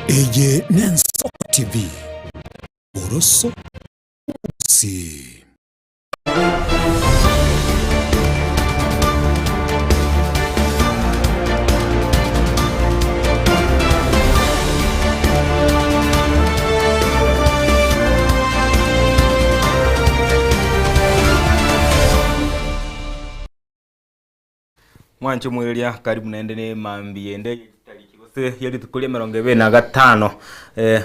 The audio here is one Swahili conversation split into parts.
Eye n'Ensoko TV, oroso bw'omogusii. Mwanche omwereria karibu naende ne mambia ende ye chitariki gose ye rituko ria emerongo ebere na gatano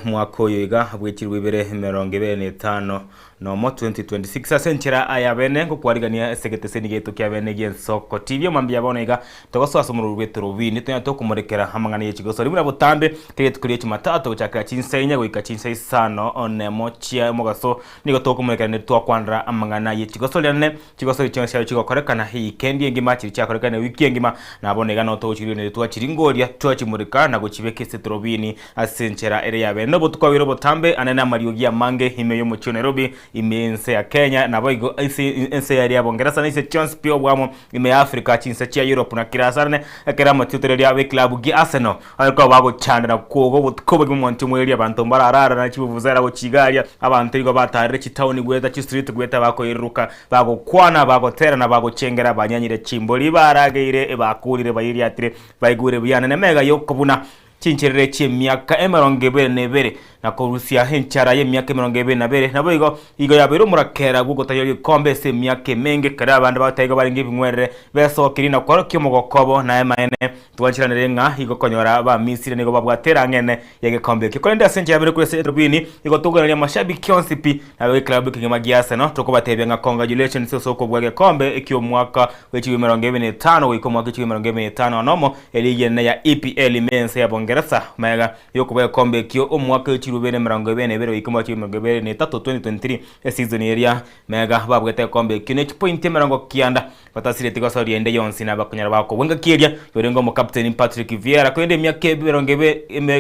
mwaka oyo iga bwechirwe ibere emerongo ebere na etano nomo 2026 ase enchera aya bene ngokwarigania ase egeteseni giaito kia bene gi'ensoko TV omambia bono iga togosoa ase omorweri bw'etorobini tonyare tokomorekera amang'ana ye chigosori buna botambe kera rituko ria jumatatu gochakera chinsa inya goika chinsa isano nemo chia omogaso nigo tokomorekera naende twakwanera amang'ana ye chigosori ane Chigosori chionsi chiaye chigokorekana ewikendi engima, chiria chiakorekana ewiki engima, na bono iga nao togochirigereria twachiringoria, twachimureka, na gochibeka ase eturubini ase enchera ere ya bene. Nobotuko bwabeire obotambe ane namariogi amange ime y'omochie o Nairobi, ime y'ense ya Kenya, naboigo ase ense eria ya Bongeresa na inse chionsi pi obwamo ime ya Africa, chinse chia Europe na kera ase arane, ekero amatutereria ab'ekilabu gia Arsenal Barikobao bagochanda na kwoga obotuko obogima omonto omwereria abanto mbararara na chivuvuzela gochia iga aria. Abanto nigo batarire chitaoni goeta chistreet goeta bakoiruruka, bagokwana, bagotera na bagochengera banyanyire chimbori barageire, bakurire, bairiatire, baigure buya na nemega y'okobuna chincherere chi'emiaka emerongo ebere na ebere na korusia enchara y'emiaka emerongo ebere na ebere. Naboigo igo yabeire omorakera bw'ogotaria rikombe ase emiaka emenge, ekero abande bataiga barenge ebing'werere besokirie na kworokia omogoko obo na emaene. Twancheranire ng'a igo konyora Abamisiri nigo babwate erang'ene y'egekombe ekio. Korende ase enchera yabere korwa ase eturubini, igo tokoiraneria amashabiki onsi pi na ab'eklabu ekegima gia Arsenal, tokobatebia ng'a congratulations ase okobua egekombe eki'omwaka bwe chilifu emerongo ebere na etano goika omwaka w'echilifu emerongo ebere na etano nomo, eligi enene ya EPL ime y'ense ya Bongeresa magega y'okobua egekombe ekio omwaka w'echilifu ibere na emerongo ebere na ebere goika omwaka w'echilifu emerongo ebere na etato 2023 esizoni eria magega babuete egekombe ekio ne chipointi emerongo kianda. Batasireti gosoria ende yonsi na bakonyara bakobua engaki eria yorenge omokapteni Patrick Vieira korende emiaka emerongo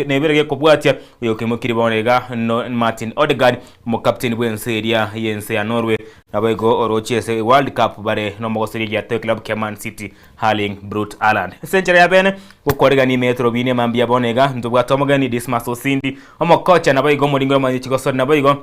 na ebere gekobwatia oyokeimokirie bono iga no Martin Odegaard omokapteni bw'ense eria y'ense ya Norway naboigo orochie ase World Cup bare nomogosoria egiato ekilabu kia Man City Erling Brut Haaland. Ase enchera ya bene gokwaregania ime etorobini emambia bono iga ntobwate omogeni Dismas Osindi omokocha naboigo omoringo omomanyi chigosori naboigo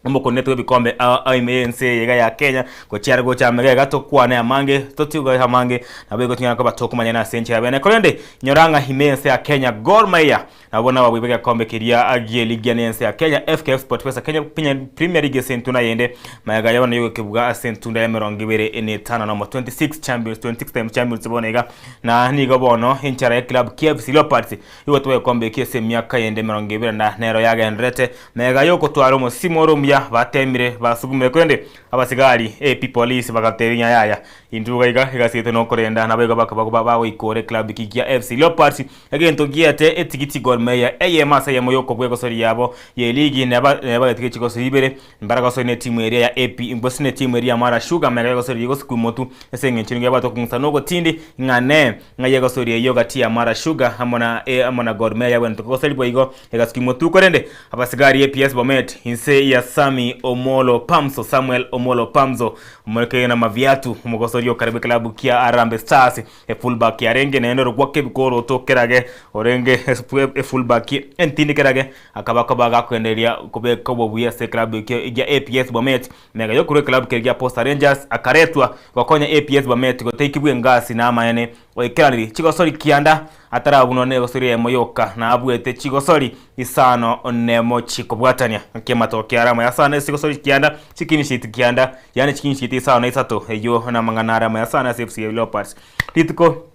Omokoneti bw'ebikombe ao ime y'ense eye iga ya Kenya, gochia are gocha amega iga tokwane amange, totiga amange, naboigo tonyare koba tokomanyana ase enchera bene. Korende nyora ng'a ime y'ense ya Kenya Gor Mahia nabwo nababui b'egekombe keria gie ligi ene y'ense ya Kenya FKF SportPesa Kenya Kenya Premier League ase entunda yende magega yabo nayo gokebuga ase entunda ya emerongo ebere na etano nomo 26 champions 26 times champions bono iga na nigo bono enchara y'eclub kia AFC Leopards Igo twekomba eki ase emiaka yende emerongo ebere na nero yagendererete, mega y'ogotwara omosimo ore omuya, bateemire, basugumire, korende abasigari, AP Police, bagateebia ng'a yaya, intwe iga iga egasi yaito nokorenda, naboigo bakaba bagoikora eclub eki gia FC Leopards, egento giete etigiti Gor Mahia eyemo ase eyemo y'okobua egosori yabo ye ligi neba neba chigosori ibere Mbaragosori netimu eria ya AP, gose netimu eria ya Mara Sugar, magega y'egosori eria gosukwa motu, ase engencho nigo yabwate okong'usa na ogotindi, ng'a ne, ng'a y'egosori eyio gati ya Mara Sugar amo na amo na Gor Mahia yagwenerete kogoseri boigo egasukwa motu. Korende abasigari APS Bomet, inse ya Sammy Omolo Pamzo, Samuel Omolo Pamzo, omorekeri na maviatu, omogosori o kare bw'ekelabu kia Harambee Stars, Efullback yarenge naende orogwaka ebikoroto kerage orenge efullback entindi kerage akaba koba gakoendereria kobeka obobuya ase eklabu ekio gia APS Bomet. Mega yokorwa eklabu keria gia Posta Rangers akaretwa gokonya APS Bomet gotaikigwa engasi na amaene oikeraniri chigosori kianda atarabunwa negosori eyemo yoka na abuete chigosori isano nemo chikobwatania kiamatoke are amaya sana ase chigosori kianda chiclean sheet kianda yaani chiclean sheet isano na isato eyio namang'ana are amaya sana ase FC Leopards. Rituko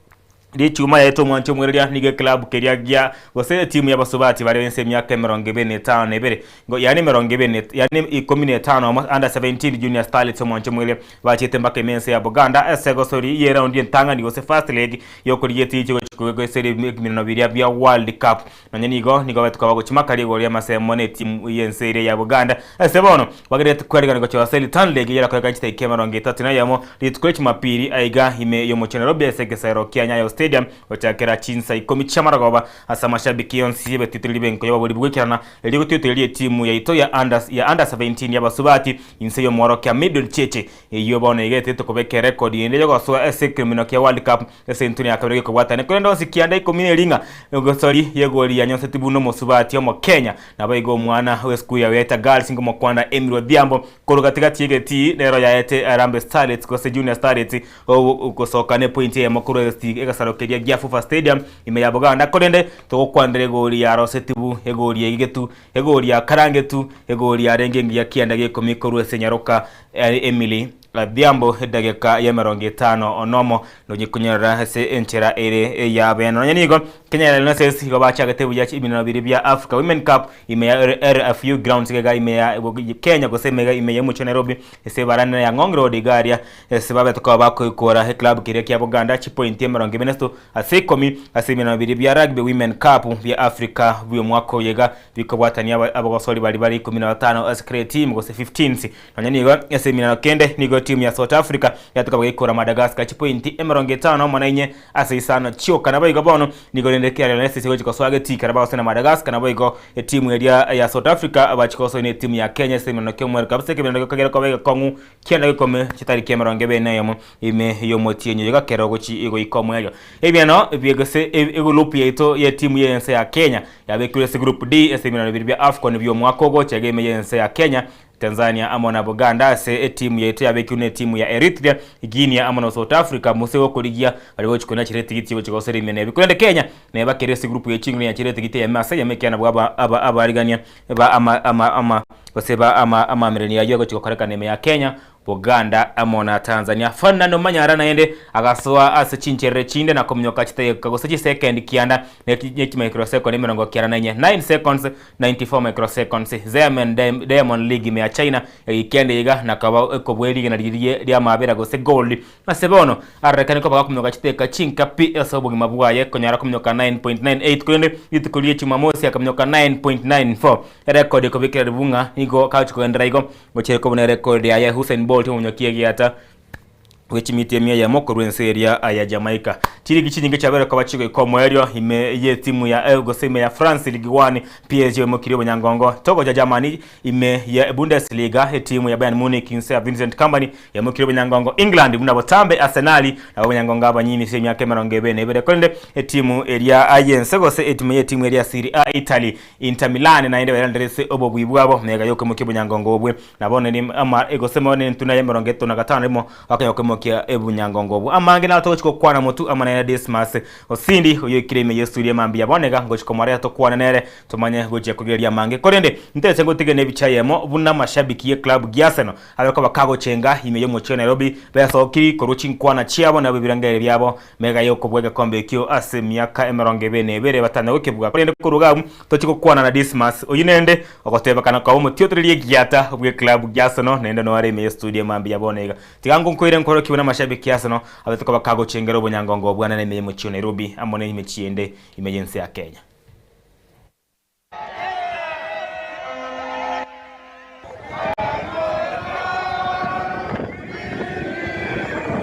Richuma yaetwe omwancho omwereria nigo eklabu keria gia gose etimu y'abasubati bare ense emiaka emerongo ebere na etano na ebere yaani emerongo ebere na yaani ikomi na etano amo under 17 junior starlets omwancho omwereria bachete mpaka ime ense ya Buganda ase egosori ye raundi entang'ani gose first leg yokorigia etichi gochia koegosera ebiminano biria bia World Cup. Nonya nigo nigo batuka bagochimaka rigoro ri'amasemo netimu y'ense eria ya Buganda. Ase bono, bagerete kwarigana gochia ase return leg eyerakoreka chidakika emerongo etato na eyemo rituko ria Jumapili aiga ime y'omochie o Nairobi ase egesero kia Nyayo Stadium. Stadium gochakera chinsa 10 chamaragoba asa mashabiki yonsi betitiri benko yababuri bwikirana eri gutitiriye timu ya ito ya under 17 yabasubati inse yo mworokia Middle Cheche iyo bona igete tukobeke record ende yogoswa ese criminal kia World Cup ese ntuni akabere kobwatane kwenda osikianda 10 ringa gosori yegori ya nyonse tibuno musubati omo Kenya nabaigo mwana we school ya Weta Girls ngomo kwanda Emily Odhiambo kuru katikati yegeti nero yaete Harambee Starlets kose Junior Starlets ukosoka ne point ya makuru egasarokeria gia Fufa Stadium ime ya Buganda korende tugokwandire gori ya Rosetibu egori ya Igetu egori ya Karangetu egori ya Renge ya kianda gikomi koru ese Nyaroka Emily Odhiambo dageka ya 50 onomo nonye kunyara ese enchera ere ya beno nyanigo Kenya Lionesses igo bachagete buya ibinano biri bya Africa Women Cup ime ya RFU grounds gega ime ya Kenya gose mega ime ya mucho Nairobi ese barana ya Ngong Road garia ese babe tukaba bakoikora club kire kya Buganda chi point ya 43 ase 10 ase ibinano biri bya Rugby Women Cup bya Africa byo mwako yega bikobwatania abagosori bari bari 15 as create team gose 15 nonyanigo ese minano kende nigo timu ya South Africa yatuka bagikora Madagascar chi point 54 ase isano chioka nabo bono nigo rende kia Lionesses igo chikoswage tikara bagose na Madagascar nabo igo timu ya South Africa abachikoso ne timu ya Kenya ase minano kyo kabisa kibino kagera ko bega kongu kianda gikome chitari kia 24 ime yo motienyo yigakero gochi igo ikomwe yo ebiano byegose egroup yeto ya timu yense ya Kenya yabekure se group D ase minano bya AFCON byo mwako go chegeme yense ya Kenya Tanzania amona Buganda se timu yetu yabekune timu ya Eritrea Guinea amona South Africa musego kurigia bali bochikona chireti giti chikoseri mene bikurende Kenya ne bakeresi group yechingu ya chireti giti ya masa yamekiana bwaba aba abarigania ba ama ama ama baseba ama ama mereni yayo gochikokoreka neme ya Kenya Buganda amona Tanzania Fernando Manyara naende agasoa ase chinchere chinde na komnyoka chiteka gose second kianda neki microsecond 94 9 seconds 94 microseconds Zemen Diamond League me ya China ikende iga na kaba ekobweli na lya mabera gose gold masebono arekane ko bakomnyoka chiteka chinka PS obugima bwaye konyara komnyoka 9.98 kwende itukulie Jumamosi akamnyoka 9.94 record ko bunga igo kauch igo gocheko buna record ya Hussein Bolt munyokie giata wechimiti mia ya moko rwenseria ya Jamaica chirigi chinyinge chabere kwa bachiko ikomwerio ime ye timu ya gose ya France Ligue 1 PSG mokiri bonyangongo Togo ja Germany ime ya Bundesliga timu ya Bayern Munich inse ya Vincent Kompany ya mokiri bonyangongo England muna botambe Arsenal na bonyangongo abanyini se myaka 42 konde timu eria Ayense gose timu ye timu eria Serie A Italy Inter Milan na ende baranderese obo bwibwabo mega yoke mokiri bonyangongo obwe nabone ni ama egose mone ntuna ya 35 rimo akayoko kia ebunyangongo amange na tochiko kwana mutu amana Dismas Osindi oyo kireme Yesu rie mambi yaboneka ngochiko mara tokwana nere tumanye goje kugeria mange korende ntese ngotige bichayemo buna mashabiki ye club Arsenal abako bakago chenga ime yo mucho Nairobi besokiri koruchi nkwana chiabo na bibirangere byabo mega yoko bwega kombe kyo ase miaka 42 batana gokebuga korende kuruga tochiko kwana na Dismas oyinende okoteba kana kwa mutiotririe giata obwe club Arsenal nende no are me studio mambi yaboneka tigango nkoire nkoro kibona mashabiki Arsenal abatuka bakago chengero bonyangongo bwana na mucho Nairobi amone imechiende emergency ya Kenya.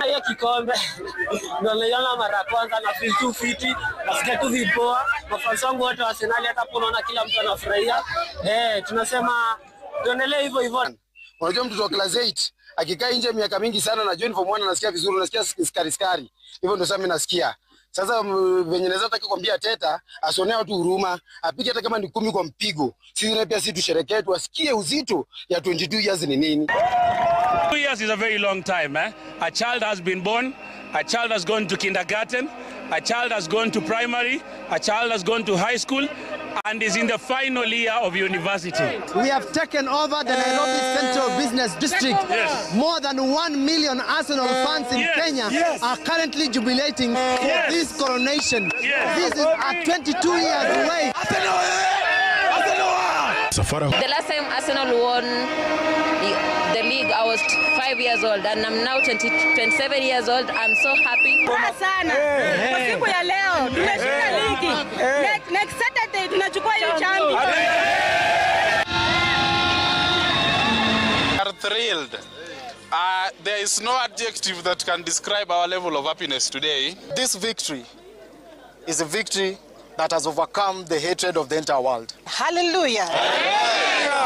Hiyo kikombe ndio niliona mara ya kwanza na feel too fit, nasikia tu vipoa. Mafans wangu wote wa Arsenal hata hapo unaona kila mtu anafurahia. Tunasema tuendelee hivyo hivyo. Unajua mtoto wa class 8 akikaa nje miaka mingi sana na join form 1 anasikia vizuri, unasikia skari skari. Hivyo ndio sasa mimi nasikia. Sasa venye naweza taka kuambia Teta asionee watu huruma, apige hata kama ni 10 kwa mpigo. Sisi na pia sisi tusherekee tuasikie uzito ya 22 years ni nini. 2 years is a very long time, eh? A child has been born, a child has gone to kindergarten, a child has gone to primary, a child has gone to high school and is in the final year of university. We have taken over the Nairobi Central Business District. Yes. More than 1 million Arsenal fans in Kenya are currently jubilating for this coronation. Yes. This is a 22 years wait. The last time Arsenal won the league, I was 5 years old, and I'm now 27 years old. I'm so happy. Sana. Kwa siku ya leo tumeshinda ligi. Next Saturday tunachukua hiyo champion. We are thrilled. There is no adjective that can describe our level of happiness today. This victory Is a victory that has overcome the hatred of the entire world. Hallelujah.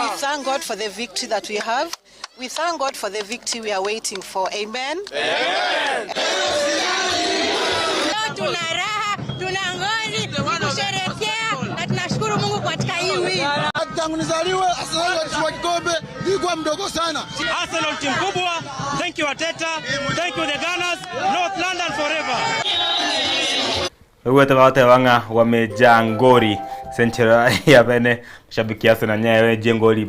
We thank God for the victory that we have. We thank God for the victory we are waiting for. Amen. Leo tuna raha, tuna ngoni kusherehekea na tunashukuru Mungu katika hii wiki. Tangu nizaliwe Arsenal walichukua kikombe, nilikuwa mdogo sana. Arsenal timu kubwa. Thank you, Arteta. Thank you, the Gunners. North London forever. Wete batebang'a wamejaa ngori senchera ya bene mashabiki Arsenal nyawe jengori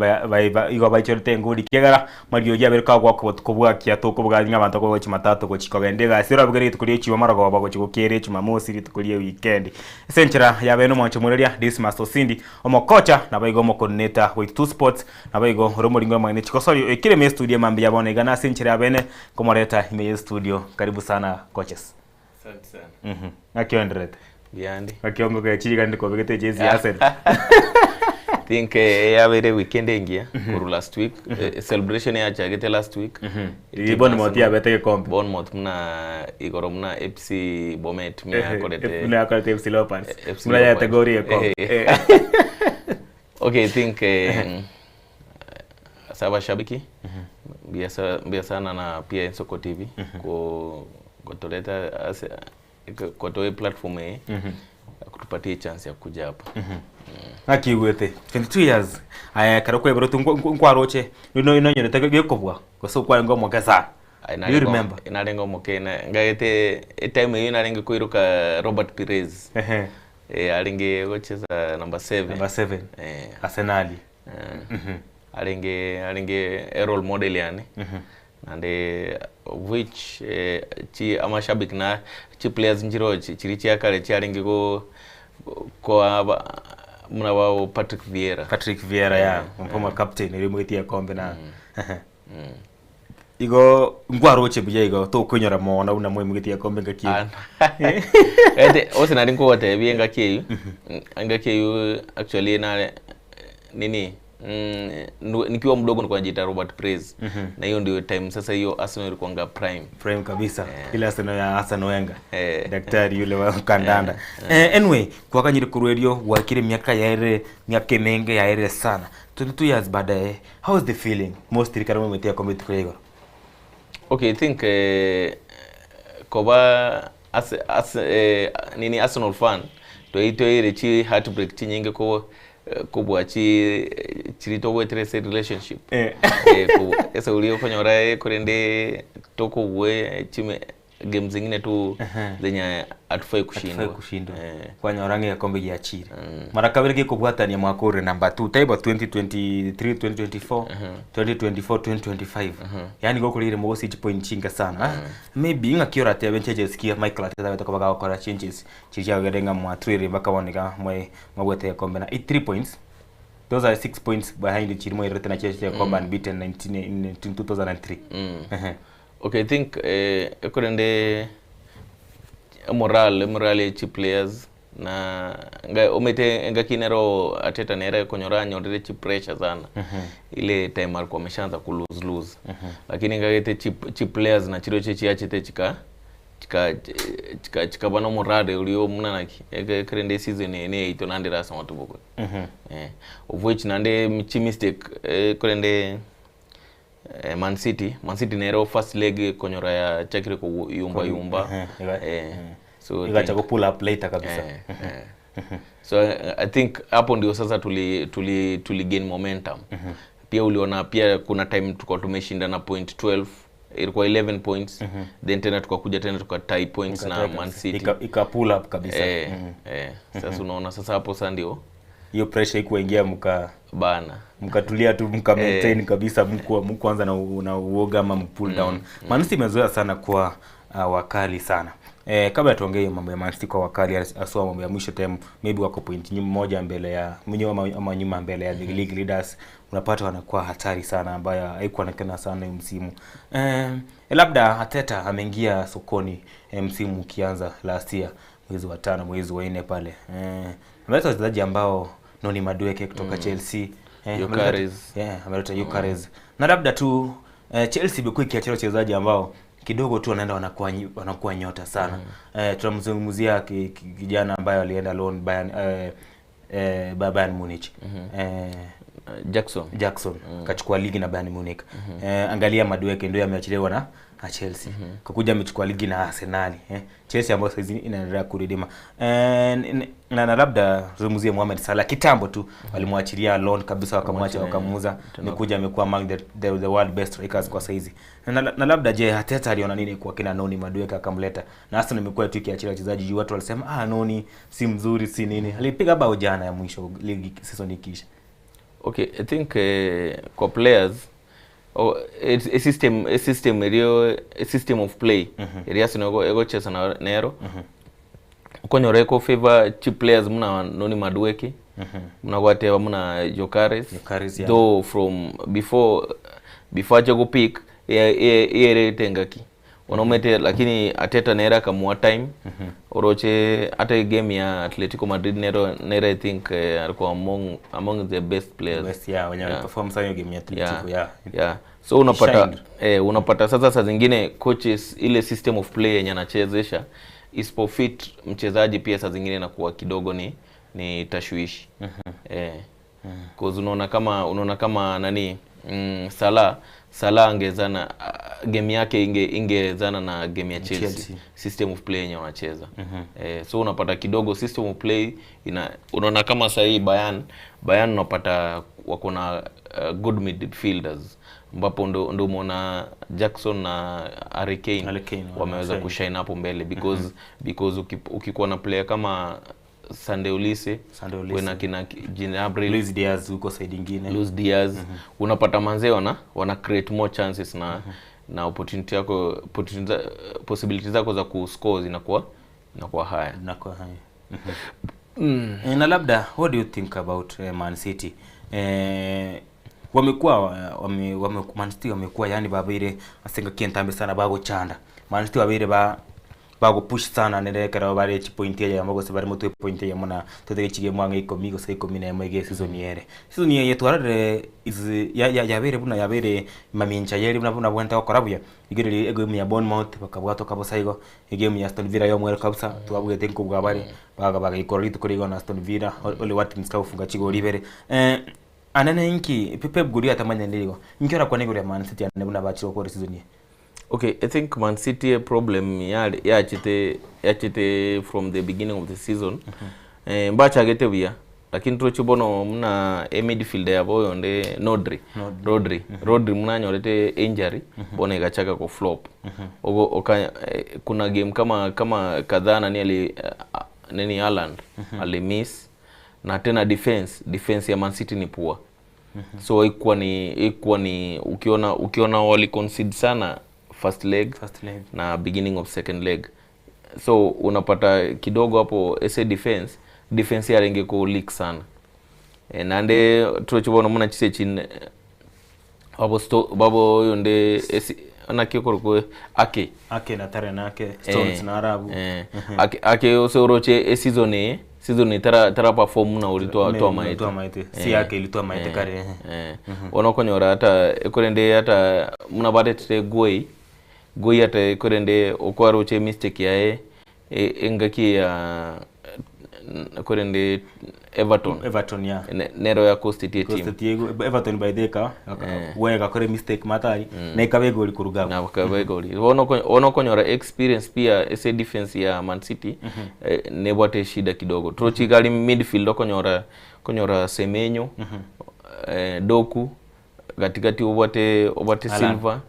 igo baichorete ngori kiegara mariogi abere kagwa kubwakia tukubwathi ng'abantu ko Jumatatu gochikogenda egasi orabugere rituko ria chiuma marogoba gochigokere Jumamosi rituko ria weekend senchera ya bene omwancho mwereria Dismas Osindi omokocha nabaigo omocoordinator with two sports nabaigo oromoringo mwene chikosori ekire me studio mambi yabona igana senchera ya bene komoreta ime studio. Karibu sana coaches. Asante sana. Ngakionderete. Biandi. Ngakiongo ke chiri kandi kobegete jezi ya Arsenal. Think yabere weekend engia kuru last week celebration ya chagete last week. Bournemouth yabete kikombe. Bournemouth mna igoro mna FC Bomet mna akorete. Mna akorete FC Leopards. Mna ya category ya kombe. Okay, I think sawa shabiki. Mbia sana na pia Nsoko TV ko kutoleta kutoa platform hii kutupatia chance ya kuja hapa. Akiwete 22 years aya karokwe bro nkwaroche no ino nyerete gekobwa koso kwa ngomo kesa. Do you remember inarengo mokena ngagete time hiyo inarengo kuiruka Robert Pires. Alinge gocheza number 7. Number 7. Arsenal. Alinge role model yani. And which chi amashabiki na chi players njiro chiri chiakale chialinge ko muna wao Patrick Vieira. Patrick Vieira ya mfoma captain ilimwetia kombe na igo ngwaroche buya igo to kunyora mona una mwemugetia kombe ngaki. Ete ose nari nkote biye ngaki ngaki actually na nini nikiwa mdogo nilikuwa najiita Robert Pires. Na hiyo ndio time sasa hiyo Arsenal ilikuwa prime kabisa. Ile Arsenal ya Arsene Wenger. Daktari yule wa kandanda. Anyway kwa kanyiri kuruerio wakire miaka yaere miaka menge yaere sana 22 years baadaye, how is the feeling mostly kama umetia kombe tuko? Okay, I think koba as nini Arsenal fan toite chi heartbreak chi nyingi ko kubwa chi chirito wetrese relationship esa uliofanya kurende toko we chime game zingine tu zenye atufai kushindwa kwanya rangi ya kombe ya chiri mara kabiri kikubwatania mwaka ure number 2 taiba 2023 2024 2024 2025 yani gokulire mogosi point chinga sana. Maybe ngakiora tebe changes kia Michael Arteta betoka bagakora changes chiria gerenga mwatwire bakaboneka mwe mwabwete kombe na 3 points. Those are 6 points behind chirimo irete na church ya kombe unbeaten 19 in 2003. Okay, I think ekorende morale chi players na nga omete ngakinero Arteta nere konyora nyorere chi pressure sana. Ile time alikuwa ameshaanza ku lose lakini ngagete chi players na chiro chechi achete chika chika chika chika bana morale ulio mnanaki ekorende season ene ito nande rasa matuboko. Of which nande chi mistake ekorende Man City nero first leg konyora ya chakire ko yumba so ikacha ko pull up later kabisa. So I think hapo ndio sasa tuli gain momentum. Pia uliona pia kuna time tulikuwa tumeshinda na point 12 ilikuwa 11 points. Then tena tukakuja tena tuka tie points na Man City ika pull up kabisa. Sasa unaona sasa hapo sasa ndio hiyo pressure ikuingia bana mkatulia tu mka maintain kabisa mkuanza na uoga ama pull down. Man City imezoea sana kwa wakali sana. Kabla tuongee mambo ya Man City kwa wakali aswa mambo ya mwisho time maybe wako point moja mbele ya mwenyewe ama nyuma mbele ya the league leaders, unapata wanakuwa hatari sana ambayo haikuonekana sana hii msimu. Labda Arteta ameingia sokoni msimu ukianza last year mwezi wa 5 mwezi wa 4 pale. Ameleta wachezaji ambao Noni Madueke kutoka Chelsea, Gyökeres. Ameleta Gyökeres. Na labda tu Chelsea imekuwa ikiachia wachezaji ambao Kidogo tu wanaenda wanakuwa nyota sana. Tunamzungumzia kijana ambaye alienda loan Bayern, Bayern Munich. Jackson kachukua ligi na Bayern Munich. Angalia Madueke ndio ameachiliwa na Chelsea. Kakuja amechukua ligi na Arsenal. Chelsea ambayo sasa inaendelea kuridima. Na labda zungumzie Mohamed Salah kitambo tu walimwachilia loan kabisa, wakamwacha wakamuuza. Nikuja amekuwa among the world best strikers kwa saizi. Na labda je, Arteta aliona nini kwa kina Noni Madueke akamleta? Na Arsenal imekuwa tu ikiachilia wachezaji juu watu walisema Noni si mzuri si nini. Alipiga bao jana ya mwisho ligi season ikiisha. Okay, I think kwa players a system of play. Eri Arsenal ego chesa na nero. Okonyora eko favor cheap players muna Noni Madueke. Muna gwateba muna Gyökeres. Yeah. Though from before ache go pick yere tengaki. Onomete lakini Arteta nera kamwa time. Oroche hata game ya Atletico Madrid nero I think alikuwa among the best players. Best, yeah, wenye perform sana game ya Atletico, yeah. Yeah. So unapata sasa saa zingine coaches ile system of play yenye anachezesha isipofit mchezaji pia saa zingine inakuwa kidogo ni tashwishi. Cause unaona kama nani Salah angezana game yake ingezana na game ya Chelsea. System of play yenye wanacheza. So unapata kidogo system of play unaona kama sasa hii Bayern unapata wako na good midfielders ambapo ndo umeona Jackson na Harry Kane wameweza kushine hapo mbele because ukikuwa na player kama Sunday Olise, kuna kina Gnabry, Luis Diaz huko side nyingine, Luis Diaz, unapata manzee wana create more chances na na opportunity yako, possibilities zako za kuscore zinakuwa high. Inakuwa high. Na labda what do you think about Man City? Wamekuwa Man City wamekuwa yani babire asenga kientambe sana bago chanda. Man City wabire bago push sana nerekera bare chi point ya mago se bare moto point ya mona totege chige mwange ikomi go se ikomi na mwege season yere. Season yeye twarare is ya bere buna ya bere mamincha yeri buna buna bwenta korabuya. Igere game ya Bournemouth bakabwato kabosa igo game ya Aston Villa yo mwere kabisa twabwete nkubwa bare baga ikorito kuri na Aston Villa ole Watkins kafunga chigo libere. Anene inki Pep Guardiola atamanya ndirigo. Nkiora kwa negore Man City ane buna bachiro ko season ye. Okay, I think Man City problem yachite from the beginning of the season. Mbacha agete bia lakini tuchibono muna e midfielder yabo yonde Rodri. Rodri muna nyorete injury bona ikachaka ko flop. Ogo kuna game kama kadhaa nani ali nani Haaland ali miss na tena defense ya Man City ni poor. So ikuwa ni ukiona wali concede sana first leg na beginning of second leg. So unapata kidogo hapo SA defense ya renge ko leak sana. Nande tuchibono muna chise chin babo yonde ana kiko ake na tare na ake Stones na Arabu. Ake osoroche season tara perform na ulitoa maite. Si yake ilitoa maite kare. Onokonyora hata ekorende hata muna badete goi hata ekorende okwaroche mistake yae engaki ya ekorende Everton ya nero ya Coast team. Coast Everton by the ka wega kore mistake matari na ikabe goli kurugaba. Na ikabe goli. Onokonyora experience pia SA defense ya Man City nebwate shida kidogo. Trochigali midfield okonyora Semenyo, Doku katikati obwate Silva.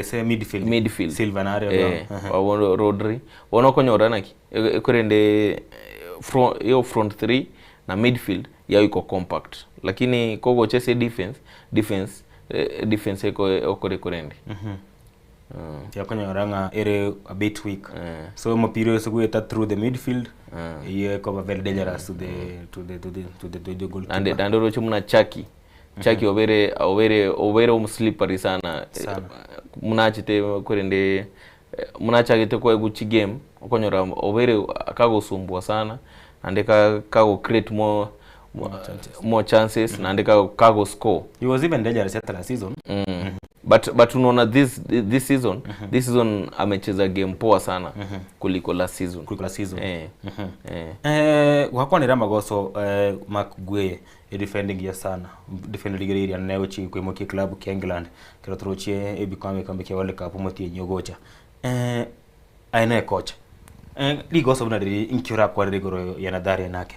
Say midfield. Silva na Areo. Rodri. Onokonyora naki ekorende front 3 na midfield yao iko compact lakini kogo chese defense iko okore korende. Yakonyora ere a bit weak. So mapiro yose through the midfield. Iyo iko very dangerous to the goalkeeper. And rocho muna Chaki obere umslippery sana. Munachite korende munachagete kwa guchi game okonyora obere akagosumbua sana and kago create more chances na andika kago score. He was even dangerous at last season. But unaona this season, this season amecheza game poa sana kuliko last season. Kuliko last season. Wakwa ni Ramagoso Makgwe defending ya sana. Defending area na chi kwa moki club ki England. Kero trochie ebikwame kambe ki World Cup moti nyogocha. Aina coach. Ligoso buna riri inkyura kwa rigoro ya nadhari nake.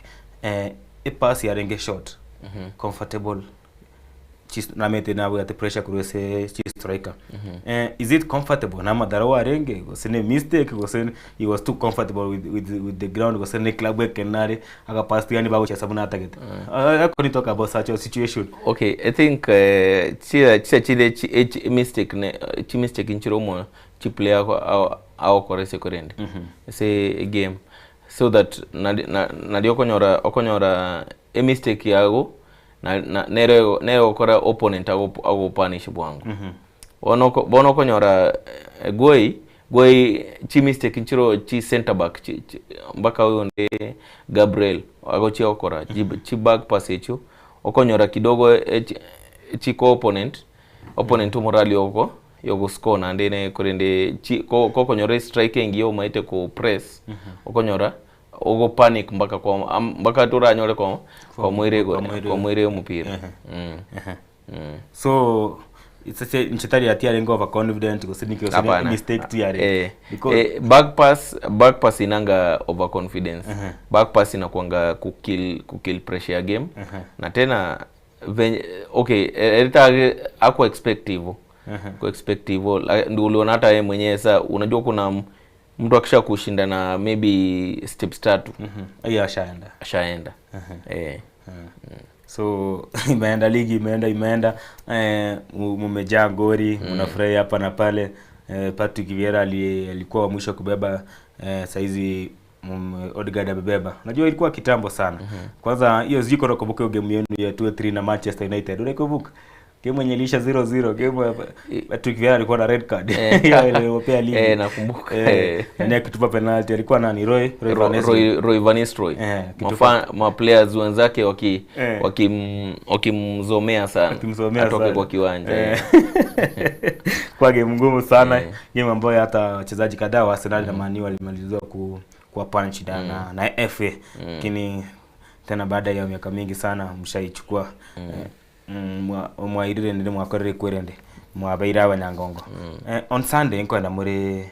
E pass ya renge shot. Comfortable. Namete na we at pressure kurese chi striker. Is it comfortable na madarawa renge gosene mistake gosene he was too comfortable with the ground gosene club kenare aka pass yani bago cha sabuna target. I couldn't talk about such a situation. Okay, I think chia chile chi mistake ne chi mistake inchiromo chi player au korese korende. Say a game so that na okonyora a mistake yago na nero okora opponent ago punish bwangu. Bono konyora goi chi mistake nchiro chi center back chi mpaka huyo ndi Gabriel ago chi okora chi back pass echo okonyora kidogo chi ko opponent morali oko yogo score na ndene korende chi ko konyora strike ngiyo maite ko press okonyora ogo panic mpaka kwa mpaka tura nyole kwa mwire mpira. So it's a nchetari ati arengo over confident go sini kio mistake tu yare because back pass inanga overconfidence. Back pass inakuanga kukill pressure ya game. Na tena okay elita ako expect hivyo. Ku expect hivyo ndio uliona hata yeye mwenyewe sasa unajua kuna mtu akisha kushinda na maybe steps 3 hiyo ashaenda. So imeenda ligi imeenda mmejaa gori mnafurahi hapa na pale. Patrick Vieira alikuwa wa mwisho kubeba, saizi Odegaard amebeba. Unajua ilikuwa kitambo sana. Kwanza hiyo ziko nakumbuka hiyo game yenu ya 2-3 na Manchester United. Unakumbuka? Game yenye ilisha 0-0, game Patrick Vieira alikuwa na red card. Hiyo iliyopea ligi. Nakumbuka. Na akitupa penalty alikuwa nani? Roy Van Nistelrooy. Ma players wenzake wakimzomea sana. Atoke kwa kiwanja. Kwa game ngumu sana. Game ambayo hata wachezaji kadhaa wa Arsenal na Man U walimaliziwa kuwa punch na FA. Lakini tena baada ya miaka mingi sana mshaichukua. Mwairire ndi mwakorere kwerende mwabaira abanyangongo. On Sunday nkwenda muri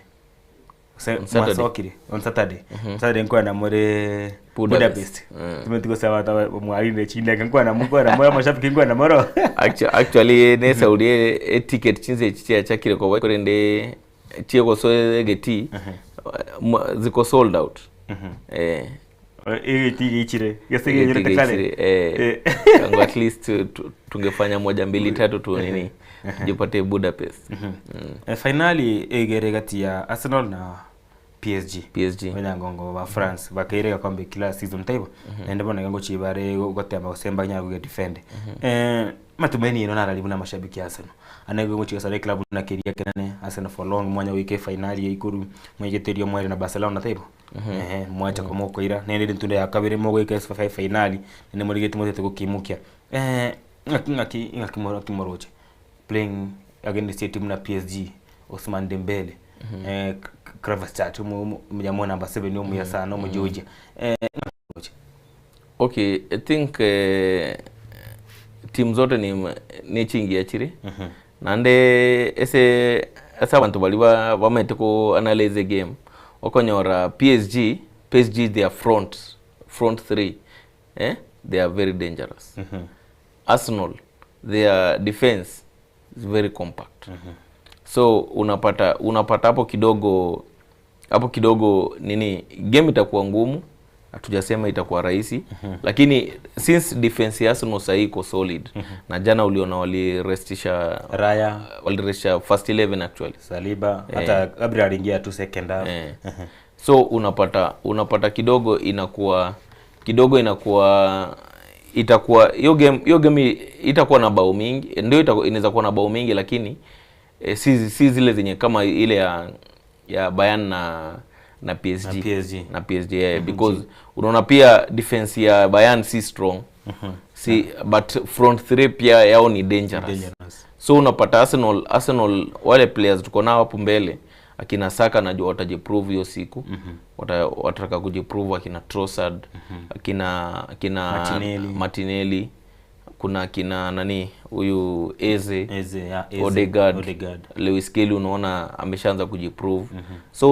mwasokire on Saturday. Saturday nkwenda muri Budapest. Tumetiko sawa ta mwarinde chinde nkwenda mukora moyo mashabiki nkwenda moro. Actually ne Saudi e ticket chinze chicha chakire kwa kwerende chieko so egeti ziko sold out. Ichire kale. Tangu at least tungefanya 1 2 3 tu nini jipate Budapest. Finally egere kati ya Arsenal na PSG. Wenyangongo wa France bakairega kwambe kila season taibo. Naende bona ngango chibare gotema gosemba nyago get defend. Matumaini ino naralibu na mashabiki ya Arsenal. Anago ngochi sare club na keria kenane Arsenal for long mwanya wike finali ya ikuru mwegeterio mwere na Barcelona taibo. Mwacha kwa moko ira nende ntunde ya kabiri mogo ike S5 finali nende morigeti mote tukimukia. Ngaki moroche playing against the team na PSG Ousmane Dembele. Kvaratskhelia mjamaa namba 7 ni omuya sana mu Georgia. Okay, I think team zote ni chingi ya chiri. Nande ese abantu bali ba bamete ko analyze game. Okonyora PSG their front three, they are very dangerous. Arsenal, their defense is very compact. So unapata hapo kidogo nini game itakuwa ngumu. Hatujasema itakuwa rahisi, lakini since defense ya Arsenal sasa iko solid, na jana uliona walirestisha Raya, walirestisha first 11 actually Saliba, hata Gabriel aliingia tu second half. So unapata kidogo inakuwa itakuwa hiyo game itakuwa na bao mingi, ndio inaweza kuwa na bao mingi, lakini si zile zenye kama ile ya Bayern na PSG. Na PSG, yeah, because unaona pia defense ya Bayern si strong. Si but front three pia yao ni dangerous. So unapata Arsenal wale players tuko nao hapo mbele akina Saka najua watajiprove hiyo siku. Watataka kujiprove akina Trossard, akina Martinelli, kuna akina nani huyu Eze, Odegaard. Lewis Kelly unaona ameshaanza kujiprove. So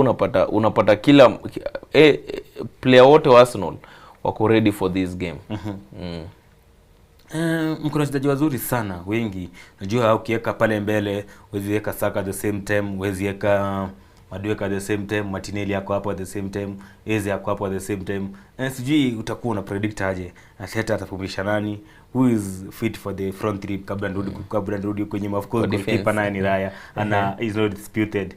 unapata kila player wote wa Arsenal wako ready for this game. Mko na wachezaji wazuri sana wengi. Najua ukiweka pale mbele huwezi weka Saka at the same time, huwezi weka Madueke at the same time, Martinelli yako hapo at the same time, Eze yako hapo at the same time. Sijui utakuwa una predict aje. Arteta atapumzisha nani? Who is fit for the front three kabla nirudi kwenye of course goalkeeper naye ni Raya ana is not disputed.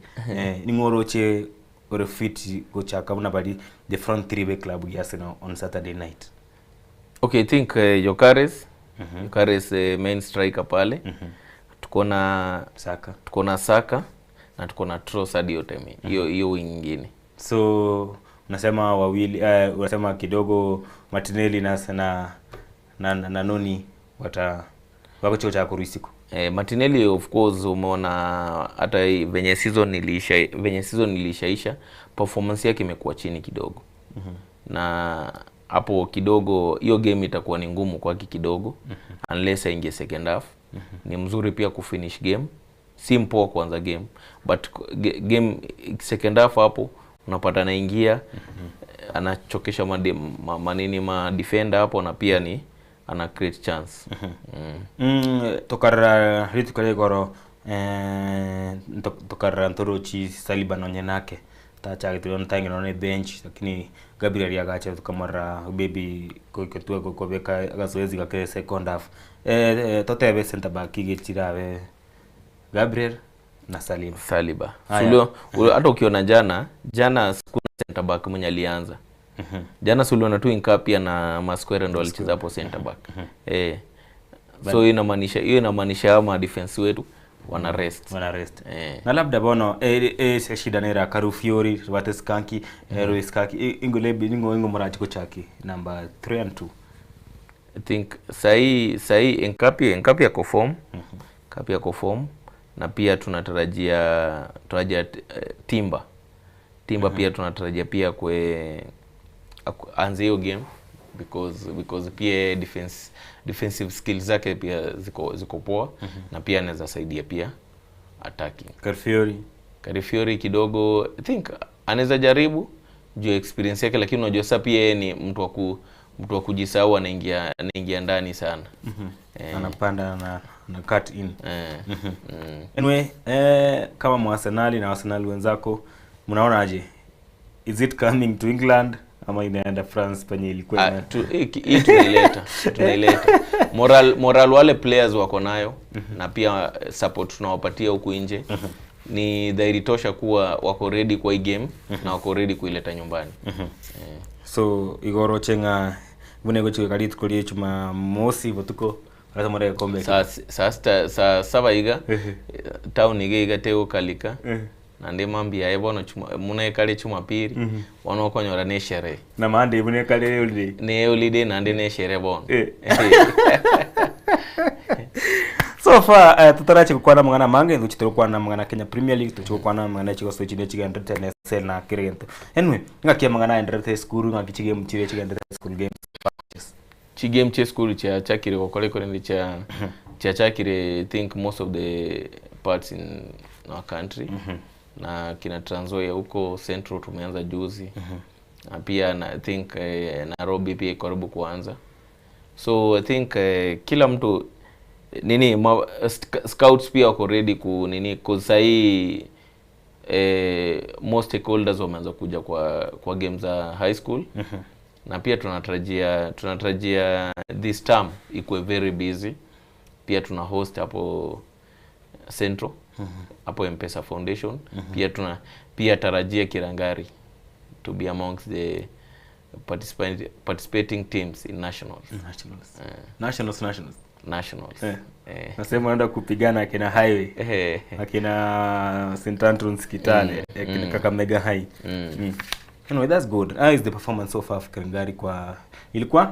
Ni ngoroche or fit kocha kama bali the front three be club ya Arsenal on Saturday night. Okay, I think Gyökeres, Gyökeres main striker pale. Tuko na Saka na tuko na Trossard hiyo time. Hiyo wing nyingine. So unasema wawili, unasema kidogo Martinelli na Noni wako cha kurusiku. Martinelli of course umeona hata venye season ilishaisha performance yake imekuwa chini kidogo. Na hapo kidogo hiyo game itakuwa ni ngumu kwake kidogo unless aingie second half. Ni mzuri pia kufinish game, si mpoa kuanza game, but game second half hapo unapata anaingia anachokesha manini ma defender hapo na pia ni ana create chance. Tokarra ritukale goro tokarra ntorochi Saliba nonyenake tacha kitu ntangi naone bench lakini Gabriel yagacha tukamara baby koketua kokobeka gazoezi gake second half. Totebe center back igechirabe Gabriel na Saliba. Sulio hata ukiona jana kuna center back mwenye alianza. Jana Sulio tu Inka pia na Masquere ndo alicheza hapo center back. So hiyo inamaanisha ama defense wetu wana rest. Na labda bono shida nera Karufiori Wateskanki Roiskanki ingolebi ningo marachi kochaki number 3 and 2. I think sahi Enkapi yako form. Enkapi yako form na pia tunatarajia Timba. Pia tunatarajia pia kwe anze hiyo game because pia defensive skills zake pia ziko poa na pia anaweza saidia pia attacking. Calafiori kidogo I think anaweza jaribu juu experience yake, lakini unajua sasa pia yeye ni mtu wa kujisahau, anaingia ndani sana. Anapanda na cut in. Anyway, kama mwa-Arsenal na Arsenal wenzako mnaona aje? Is it coming to England ama inaenda France penye ilikuwa? Hii tunaileta. Moral wale players wako nayo na pia support tunawapatia huku nje ni dhahiri tosha kuwa wako ready kwa hii game na wako ready kuileta nyumbani. So igoro chenga bune gochika kali tukoli chuma mosi botuko alata mara kombe saa saba iga town iga igateo kalika na ndi mambi ya bono chuma muna kale chuma pili wanokonyora ne shere na mande bune kale holiday ne holiday na ndi ne shere bono. So far tutarachi kukwana mangana mange nduchitoro kwana mangana Kenya Premier League tuchiko kwana mangana chiko switch ne chiga entertain sel na kirento. Anyway ngakia mangana entertain school ngakichige mchire chiga entertain school games chi game che school cha chakire kokole kore cha cha chakire. I think most of the parts in our country na kina Trans Nzoia huko Central tumeanza juzi. Na pia na I think Nairobi pia karibu kuanza. So I think kila mtu nini scouts pia wako ready ku nini cause sahi most stakeholders wameanza kuja kwa games za high school. Na pia tunatarajia this term ikuwe very busy. Pia tuna host hapo Central hapo M-Pesa Foundation. Pia tuna tarajia Kirangari to be amongst the participating teams in nationals. Nationals. Nasema naenda kupigana akina Highway, akina St Andrews Kitale, akina Kakamega High. Anyway, that's good. How is the performance so far of Kirangari kwa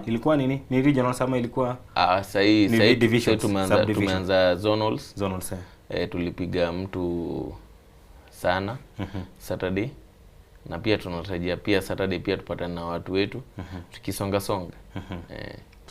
ilikuwa nini? Ni regional sama ilikuwa? Sahi Ni divisions, tumeanza subdivision. Tumeanza zonals. Zonals. Tulipiga mtu sana Saturday, na pia tunatarajia pia Saturday pia tupatane na watu wetu tukisonga songa.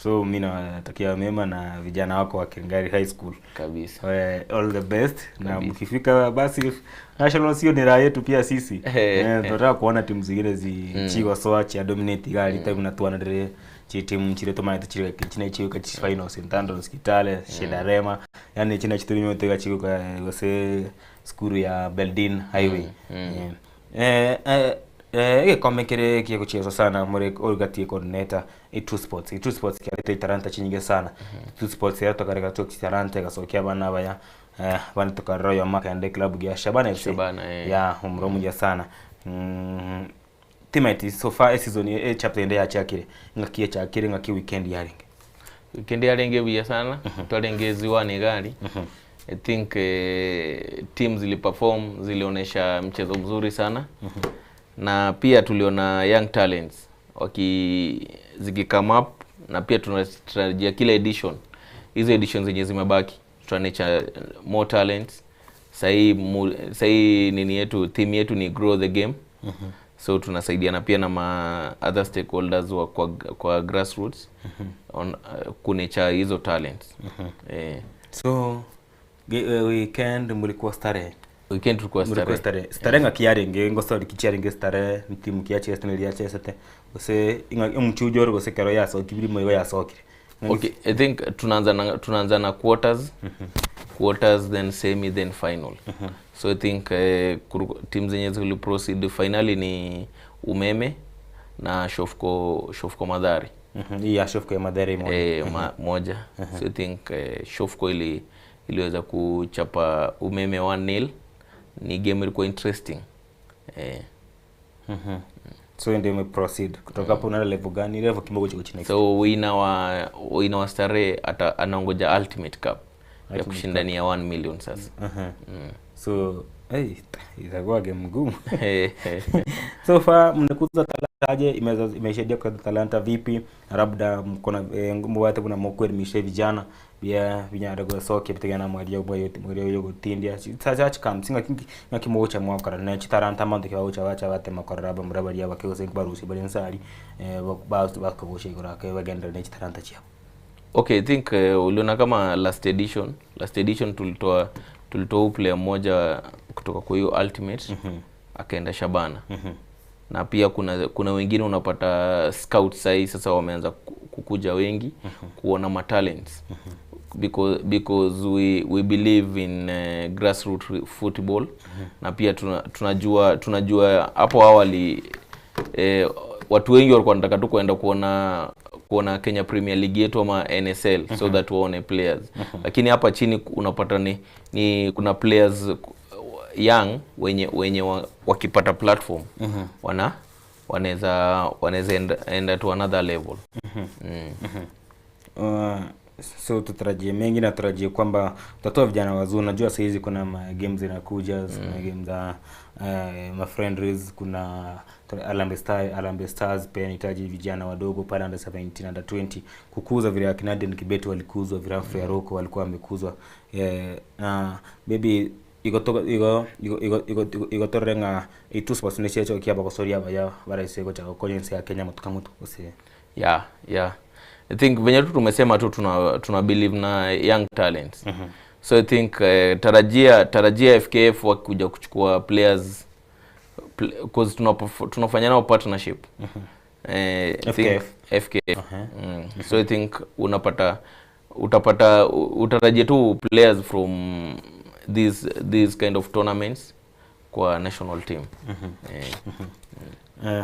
So mimi nawatakia mema na vijana wako wa Kirangari High School kabisa. All the best na mkifika basi national sio ni raha yetu pia sisi. Tunataka kuona timu zingine zichiwa soa cha dominate gari time na tuanadere chi timu chire tomana chire chine chiwe ka finals Ntando Kitale Shedarema, yani chine chitumio tega chiwe kwa gose skuru ya Beldin Highway. Gikombe kire kiguchezwa sana muri orgatie coordinator i Sports i Sports kiarete itaranta chinyinge sana. Two Sports yato karega to kitaranta gasokia bana baya bana tokarro ya makende club ya Shabana FC. Shabana, ya umromu ya sana. Teammate so far season e chapter ende ya chakire ngakie chakire ngaki weekend yarenge weekend yarenge buya sana. Twarengeziwa ni gari. I think teams ziliperform, zilionyesha mchezo mzuri sana. Na pia tuliona young talents ziki come up, na pia tunatarajia kila edition, hizo editions zenye zimebaki tutanecha more talents. Sahi nini yetu, theme yetu ni grow the game. So tunasaidiana pia na ma other stakeholders wa kwa grassroots on kunecha hizo talents. So weekend mlikuwa starehe. Weekend tulikuwa starehe. Starehe ngakiarenge ngoso kichiarenge starehe timu kiache Arsenal yache sete gose inga mchujo gose kero yaso kibiri moyo yasokire. Okay, I think tunaanza na quarters. Quarters then semi then final. So I think teams zenye zili proceed finally ni Umeme na Shofco Madhari. Hii ya Shofco ya Madhari moja. Moja. So I think Shofco iliweza kuchapa Umeme 1-0. Ni game ilikuwa interesting. So ndio ime proceed kutoka hapo unaenda level gani? Level kidogo chiko chini. So winner wa starehe anaongoja Ultimate Cup ya kushindania 1 million sasa. So hey, itakuwa game ngumu. So far mnakuza talanta aje? Imesaidia kwa talanta vipi? Labda mko mwate kuna mokwe mishe vijana bia vijana go soke bitegana mwaria boyo mwaria yo gotindia chacha chikam singa kingi ngakimocha mwakara na chitaranta mando kwa ucha wacha bate makorera ba murabari abakegose barusi bari nsari ba bakoboshe igora ke bagendera ne chitaranta chia. Okay, I think uliona kama last edition tulitoa player mmoja kutoka kwa hiyo Ultimate akaenda Shabana. Na pia kuna wengine unapata scouts sahi sasa wameanza kukuja wengi kuona ma talents. Because we believe in grassroots football. Na pia tunajua hapo awali watu wengi walikuwa wanataka tu kwenda kuona Kenya Premier League yetu ama NSL so that waone players. Lakini hapa chini unapata ni kuna players young wenye wakipata platform wanaweza enda to another level. So tutarajie mengi na tutarajie kwamba tutatoa vijana wazuri. Unajua saa hizi kuna games zinakuja, kuna games za ma friendlies, kuna Harambee Stars pia inahitaji vijana wadogo pale under 17 under 20 kukuza vile akina Aden Kibet walikuzwa, vile Humphrey Aroko walikuwa wamekuzwa. Maybe igotorenga itu sports ni checho kiaba kosoria baya baraise gocha kokonyense ya Kenya mutuka mutu kose. Yeah. I think venye tu tumesema tu tuna believe na young talents. So I think tarajia FKF wakuja kuchukua players because tunafanya nao partnership. FKF. So I think utapata utarajia tu players from these kind of tournaments kwa national team.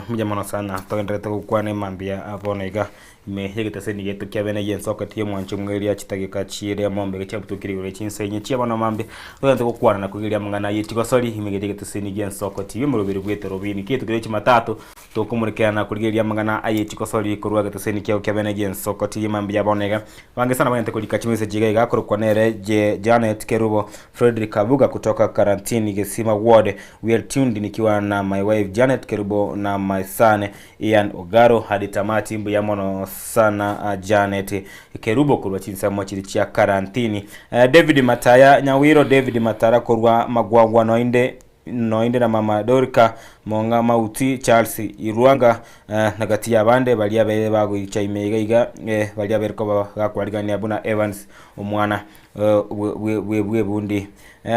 Mjamano sana togenderete gukwana mambia hapo naiga imehegete getu kia bene yensoka tie mwancho mweria chitageka chire mombe gecha butukiri gore chinsenye chia bana mambe togenderete gukwana na kugiria mangana yetigo sori imegete seni gensoko tie murubiri gwete robini kitu kire chimatatu tokumurikana kugiria mangana ayetigo sori kurwa gete seni kia kia bene gensoko tie mambia bonega wange sana banyete kulika chimese jiga igakoro kwa nere Janet Kerubo Frederick Kabuga kutoka Karantini Gesima Ward. We are tuned nikiwa na my wife Janet Kerubo. Kerubo na my son Ian Ogaro hadi tamati mbuya mono sana Janet Kerubo kurwa chinsamo chiri chia karantini. David Mataya Nyawiro David Matara kurwa Magwagwa noinde na mama Dorika Monga Mauti Charles Irwanga nagati abande balia bere bagoicha imeiga iga balia berko bakwarigania buna Evans omwana we bundi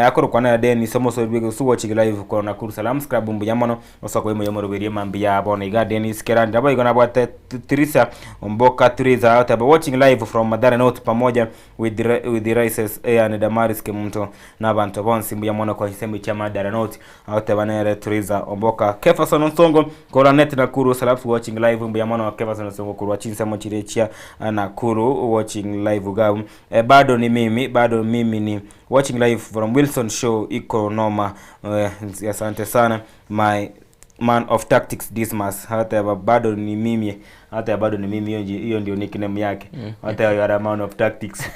akoro kwana Dennis omoso bige watching live ko na Kuru Salam Club mbuyamono osako imo yomoro mambi ya bona iga Dennis Keranda boy gona bwate Teresa Omboka Teresa out about watching live from Madara North pamoja with the Rices and Damaris Kemunto na bantu bonsi mbuyamono kwa hisemi cha Madara North out banere Teresa Omboka Kefason Onsongo Kora net na Kuru Salam watching live mbuyamono Kefason Onsongo kurwa chinsamo chirechia na Kuru watching live ugabu bado ni mimi ni watching live from Wilson Show iko noma. Asante sana my man of tactics Dismas. Hata bado ni mimi, hiyo ndio nickname yake. Hata you are a man of tactics.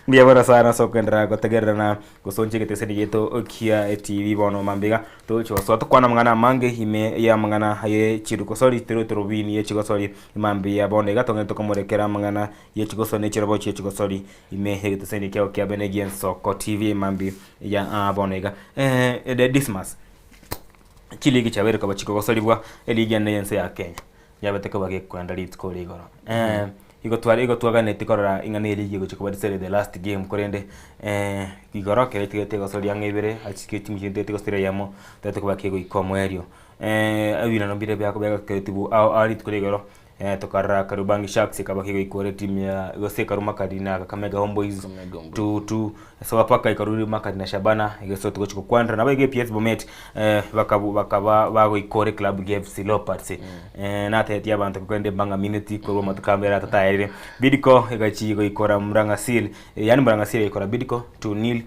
Ndiye bora sana so kwendera gotegerera na gusonje geteseni yeto kia TV bono mambiga tocho so tukwana mangana mange ime ya mangana haye chiruko sori tero bini ye chigosori mambi ya bono gatonge tokomorekera mangana ye chigosoni chirobo che chigosori ime geteseni kya kia benegien Soko TV mambi ya bono ga Dismas chiligi chabere kwa chiko gosoribwa eligi ene yense ya Kenya yabete ko bage kwenda ritko rigoro igo twari igo twaganete korora ingana eligi go chiko badisere the last game korende igoro kere tigete gosoria ng'ebere achike timu chindete gosoria yamo tete ko bage goikomo erio abina no bire byako byaketibu ari ritko rigoro tokarra Karubangi Sharks ikabaki goikore timu ya gose Karuma Kadina Kakamega Homeboys 2-2 so paka ikaruri Makadina Shabana igeso tuko kwandra na baige PS Bomet bakaba bagoikore club FC Leopards na tete abantu kwende banga minute ko matukambera tataire Bidco igachi goikora Muranga Seal yani Muranga Seal ikora Bidco 2-0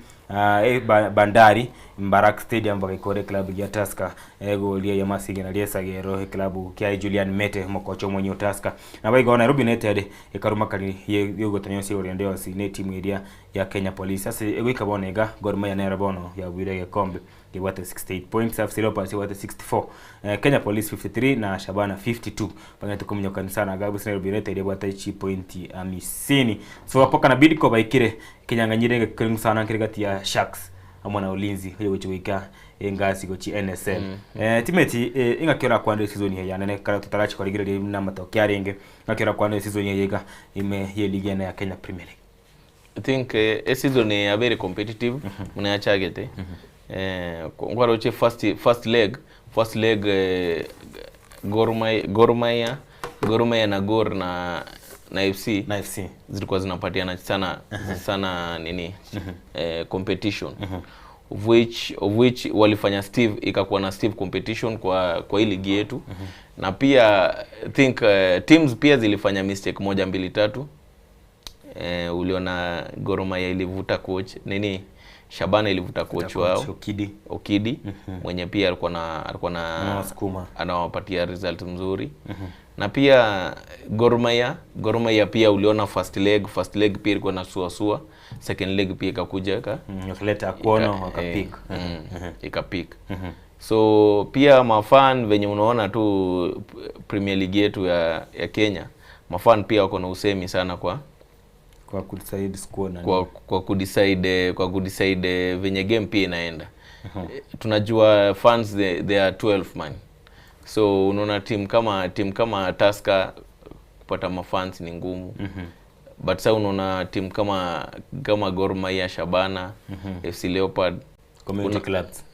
Bandari Mbarak Stadium bakikore club ya Tusker goal ya Masige na Liesa gero club kia Julian Mete mokocho mwenye Tusker na baigo Nairobi United ikaruma kali yogotanyo si oriendeo si ne timu area ya Kenya Police sasa egwika bonega Gor Mahia na Rabono ya bwire kombe kiwate 68 points FC Leopards kiwate 64 Kenya Police 53 na Shabana 52 pangete kumunyoka sana gabu Nairobi United yabwata chi point 50 so apoka na Bidco baikire kinyanganyire kiringu sana kirigati ya Sharks amwe na Ulinzi oyo gochika engasi gochi NSL timeti ingakera kwande season ya nene kala tutarachi kwaligire na matokeo arenge ngakera kwande season ya yega ime ye ligi ya Kenya Premier League. I think a season ya very competitive munachagete ngwaroche first leg Gor Mahia na Gor na FC zilikuwa zinapatiana sana sana nini competition of which walifanya Steve ikakuwa na Steve competition kwa hii ligi yetu. Na pia I think teams pia zilifanya mistake 1 2 3. Uliona Gor Mahia ilivuta coach nini Shabana ilivuta coach wao Okidi mwenye pia alikuwa na anawapatia result mzuri. Na pia Gor Mahia pia uliona first leg pia ilikuwa na suasua, second leg pia ikakuja wakaleta Akuono wakapick ikapick. So pia mafan venye unaona tu Premier League yetu ya Kenya, mafan pia wako na usemi sana kwa kudecide score na kwa kudecide venye game pia inaenda. Tunajua fans they are 12 man. So unaona team kama Tusker kupata mafans ni ngumu. But sasa unaona team kama Gor Mahia, Shabana, FC Leopard, community clubs.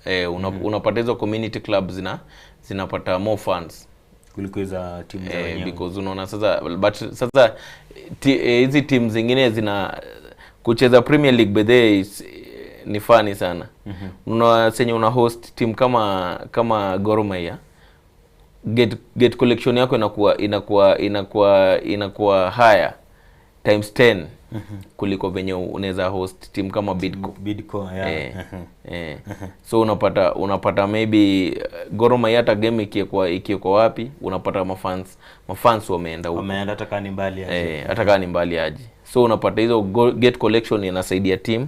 Unapata hizo community clubs zinapata more fans kuliko za timu za wenyewe. Because unaona sasa, but sasa hizi team zingine zina kucheza Premier League bedhe ni funny sana. Unaona senye una host team kama Gor Mahia, get collection yako inakuwa higher times 10 kuliko venye unaweza host team kama Bidco. Yeah. So unapata maybe Gor Mahia hata game ikiwa wapi unapata mafans wameenda huko. Wameenda hata kama ni mbali aje. Hata kama ni mbali aje. So unapata hizo get collection inasaidia team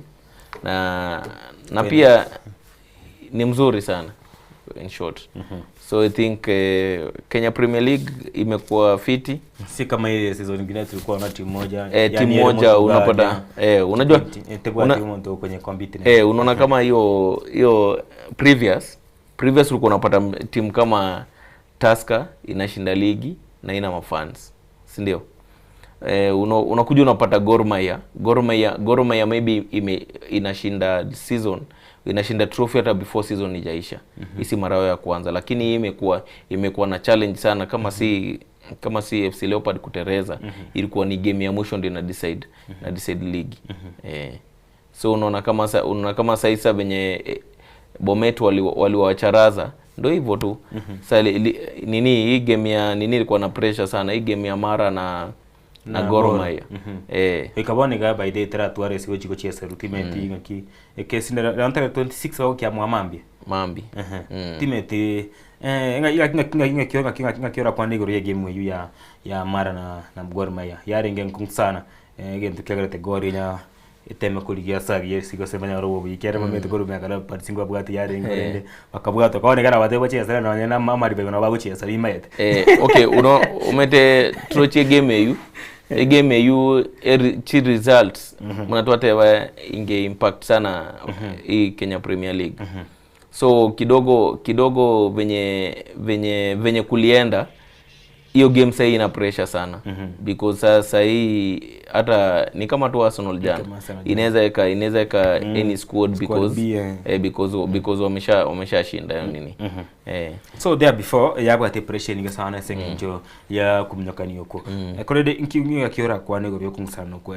na pia ni mzuri sana. in short. So I think Kenya Premier League imekuwa fiti, si kama ile season nyingine tulikuwa na timu moja, timu moja unapata unajua timu ndio kwenye compete. Unaona kama hiyo previous ulikuwa unapata timu kama Tusker inashinda ligi na ina mafans, si ndio? Unakuja unapata Gor Mahia maybe inashinda season, inashinda trophy hata before season ijaisha. Hii mara ya kwanza, lakini hii imekuwa na challenge sana kama kama si FC Leopard kutereza. Ilikuwa ni game ya mwisho ndio ina decide na decide league. So unaona kama sasa venye Bomet waliwacharaza ndio hivyo tu. Sasa nini hii game ya nini ilikuwa na pressure sana, hii game ya Mara na Gor Mahia. Ikabona ga by the tra tuare sigo chiko chesa rutimeti ngaki ekesi na 26 wao kia mwamambi mambi. Timeti nga kiora kwa ndigoro ya game yu ya Mara na Gor Mahia yarenge nkung sana gento kiagrete Gor nya iteme kuligia sagi sigo semanya robo bikere mamete Gor Mahia kana partsingo bwati yarenge rende bakabwato kaone kana bate bochesa na na mama ribe na bagochesa bimayete. Okay, uno umete troche game yu game yu chi results mnatuatewa inge impact sana hii Kenya Premier League. So kidogo venye kulienda hiyo game sasa ina pressure sana. Because sasa hii hata ni kama tu Arsenal jana inaweza eka any squad because because wameshashinda hiyo nini. So there before yabwate pressure ninga sana sengenjo ya kumnyakani yoko. Korede inkingi kiora kwa nego yo kungsana ko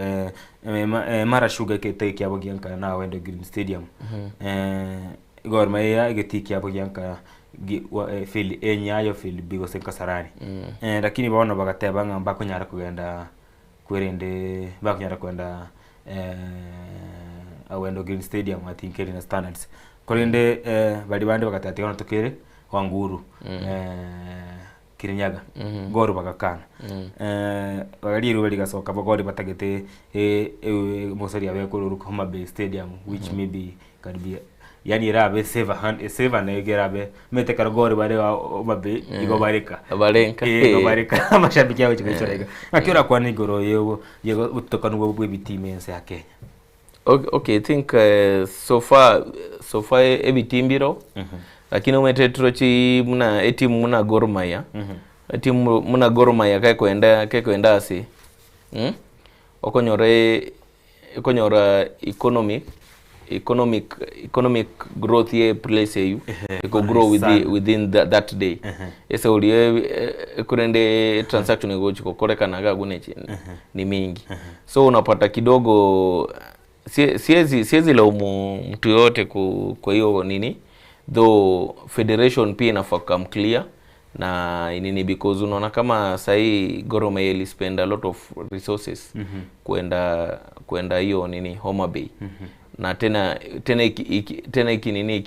Mara Sugar ke take yabo gianka na Wendo Green Stadium. Gor Mahia getiki yabo gianka fili enyayo fili bigo senkasarani. Lakini baona bagateba ngamba kunyara kugenda kwerende bakunyara kwenda Awendo Green Stadium I think na standards. Korende bali bande bagatati ona tukere Wanguru Kirinyaga Gor bagakana. Bagaliru baligasoka bagori batagete mosori abe kuru Homa Bay Stadium which maybe can be yani rabe seva na gerabe mete karogori bare Homa Bay igo barika barenka igo barika mashabiki yao chikichorega akiora kwa nigoro yego yego utokanu bwe bitime ya Kenya. Okay, I think so far ebitimbiro lakini umete trochi muna etimu muna Gor Mahia. Etimu muna Gor Mahia kai kwenda asi. Okonyora economic growth ye place you iko grow within that day. Ese ulie kurende transaction iko chikokorekana ga gunechi ni mingi. So unapata kidogo siezi laumu mtu yote kwa hiyo nini, though federation pia inafaa come clear na nini, because unaona kama sahi Gor Mahia ili spend a lot of resources kwenda hiyo nini Homa Bay. Na tena iki nini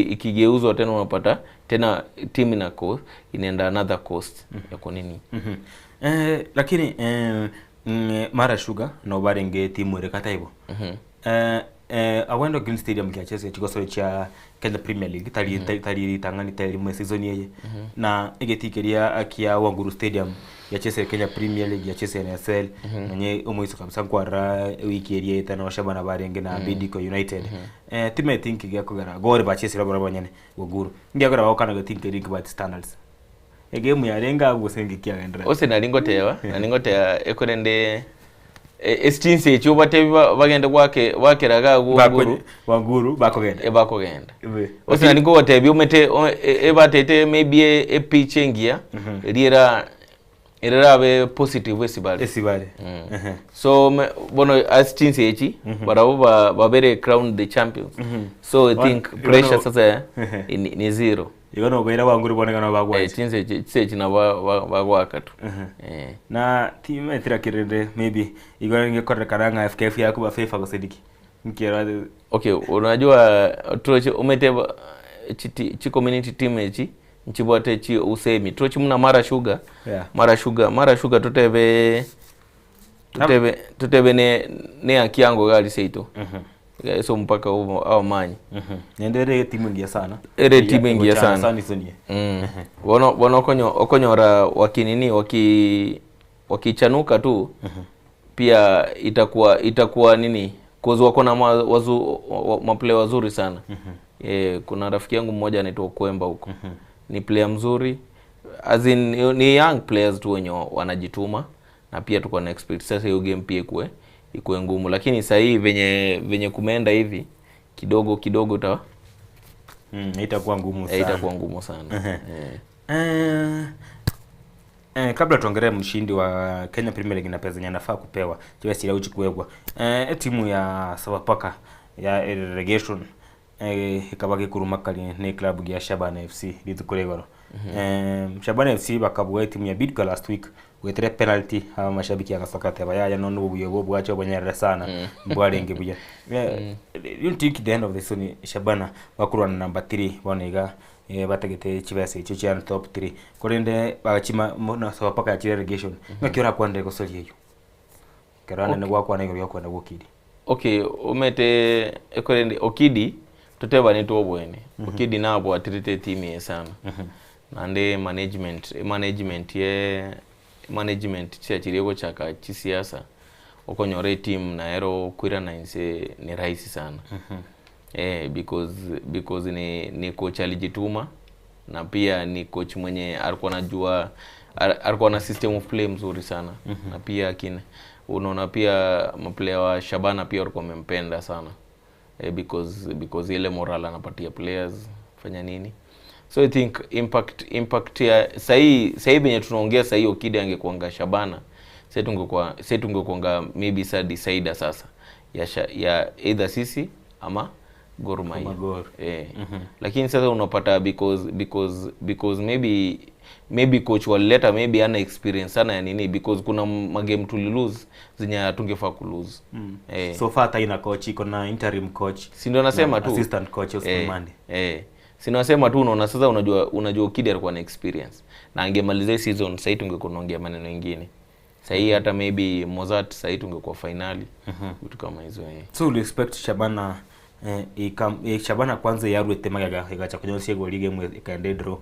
ikigeuzwa tena unapata tena team ina cost inaenda another cost ya kwa nini. Lakini Mara Sugar no barenge timu rekata hivyo. Awendo Green Stadium kiacheze chikoso cha Kenya Premier League tali tangani tali mwe season yeye. Na igetikiria akia Wanguru Stadium yacheze Kenya Premier League yacheze NSL mwenye omoiso kabisa kwa ra wiki eri etano Shabana barenge na Bidco United. Time think gyakogera Gor bacheze rabo banyene Wanguru ngyakora bakana think link but standards. Egemu yarenga gusenga kiagendera. Ose nalingotewa nalingotea ekorende estinse echo bate bagenda kwake wakeraga Wanguru Wanguru bakogenda bakogenda. Ose nalingotebi umete ebatete maybe e pitch engia riera ererabe positive esibale. So bono as tinse echi barabo babere crown the champions. So I think pressure sasa ni zero. Igano baira Wanguru bonekana bagwa. Tinse na bagwaka tu. Na team etira kirende maybe igano ngekorera karanga FKF yako ba FIFA gosediki. Nkiera okay, unajua troche umete chi community team echi nchibwate chi usemi troche muna Mara Sugar. Mara Sugar tutebe ne akiango gali seito. So mpaka au manyi. Nendere timu ingia sana. Ere timu ingia sana. Wono okonyora wakinini wakichanuka tu. Pia itakuwa nini? Cause wako na maplayer wazuri sana. Kuna rafiki yangu mmoja anaitwa Kwemba huko. Ni player mzuri. As in ni young players tu wenye wanajituma na pia tuko na expect sasa hiyo game pia ikuwe ngumu, lakini sasa hii venye kumeenda hivi kidogo kidogo itakuwa ngumu sana. Itakuwa ngumu sana. Kabla tuongelee mshindi wa Kenya Premier League na pesa yenye anafaa kupewa kiasi ya uchikuwekwa. Timu ya Sofapaka ya relegation ikabaki kurumakali ni club ya Shabana FC litukuregoro. Shabana FC bakabwa timu ya Bidco last week wetere penalty aba mashabiki akasakate bayaya nono buyo bwacho banyarira sana mbwarenge buya. You think the end of the season Shabana bakurwa na number 3 bonega batagete chibese icho cha top 3 korende bagachima na Sofapaka ya relegation ngakiora kwande gosoria iyo kerana ne gwakwana iyo yakwenda gokidi. Okay, umete ekorende Okidi tuteba ni tobwene. Okidi nabo atirite team ye sana. Nande management chiachiriego chaka chisiasa okonyore team na ero kwirana inse ni rahisi sana. Because ni coach alijituma na pia ni coach mwenye alikuwa anajua, alikuwa na system of play mzuri sana. Na pia unaona pia maplayer wa Shabana pia walikuwa wamempenda sana. Because ile morale anapatia players fanya nini. So I think impact ya sahi venye tunaongea sahi Okidi angekuanga Shabana, sahi tungekuanga maybe sa decider sasa ya either sisi ama Gor Mahia. Lakini sasa unapata because maybe coach walileta maybe ana experience sana ya nini, because kuna magame tuli lose zenye tungefaa ku lose. So far hata ina coach iko na interim coach. Si ndio nasema tu assistant coach Osman Mande. Si nasema tu unaona sasa, unajua Okidi alikuwa na experience na angemaliza season sasa tungekuwa tunaongea maneno mengine. Sasa hii hata maybe Mozart sasa tungekuwa finali. Vitu kama hizo. So you expect Shabana Shabana kwanza yarwete magaga igacha kunyonsia goli game ikaende draw.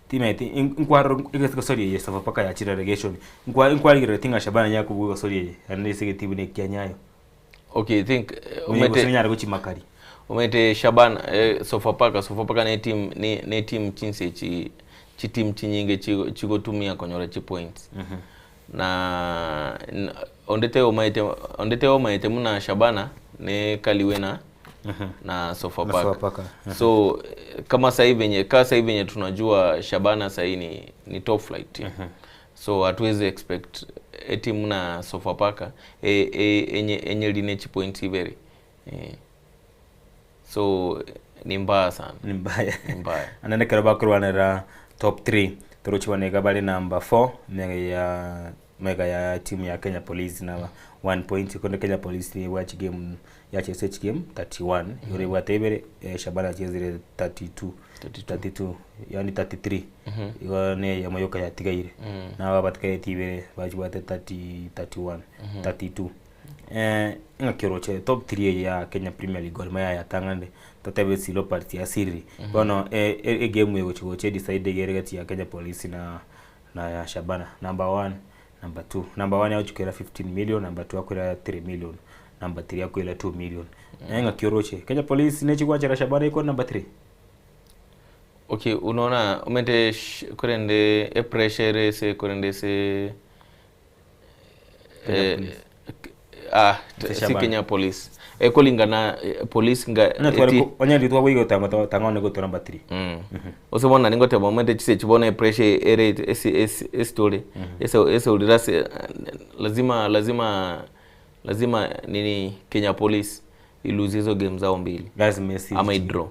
Team inkwaro igesiko sorry ye Sofapaka ya chira relegation. Inkwari rating Shabana nyakubuga sorry ande sige timu ne kyanyayo. Okay, I think umete nyara kuchimakari. Umete Shabana Sofapaka ne team ne team chinse chi team chinyinge chigotumia konyora chi points. Na ondete omaite muna Shabana ne kaliwe na Sofapaka. So kama sasa hivi tunajua Shabana sasa ni top flight team. So hatuwezi expect team na Sofapaka enye line chi points ibere. So ni mbaya sana. Ni mbaya. Anane karaba kurwanera top 3 turuchiwanega bali number 4 mega ya timu ya Kenya Police na 1 point konde Kenya Police ni watch game ya chese game 31 yore watebere Shabana chezire 32 yani 33 igo ne ya moyoka ya tigaire na babatikaye tibere bajwate 30 31 32 ngakiroche top 3 ya Kenya Premier League Gor Mahia ya tangande totebe silo party ya siri bono game yogoche decide geregati ya Kenya Police na ya Shabana number 1 number 2 number 1 yaochukira 15 million, number 2 akwira 3 million, number 3 akwira 2 million. Ngakiroche Kenya Police nechikwa Shabana iko number 3. Okay, unaona umete kurende e pressure se kurende se si Kenya Police kulingana police nga onye litwa wigo tangone go to number 3. Osebona ningote moment chise chibona pressure ere story eso ulirase lazima nini Kenya Police ilose hizo game zao mbili, lazima ama i draw.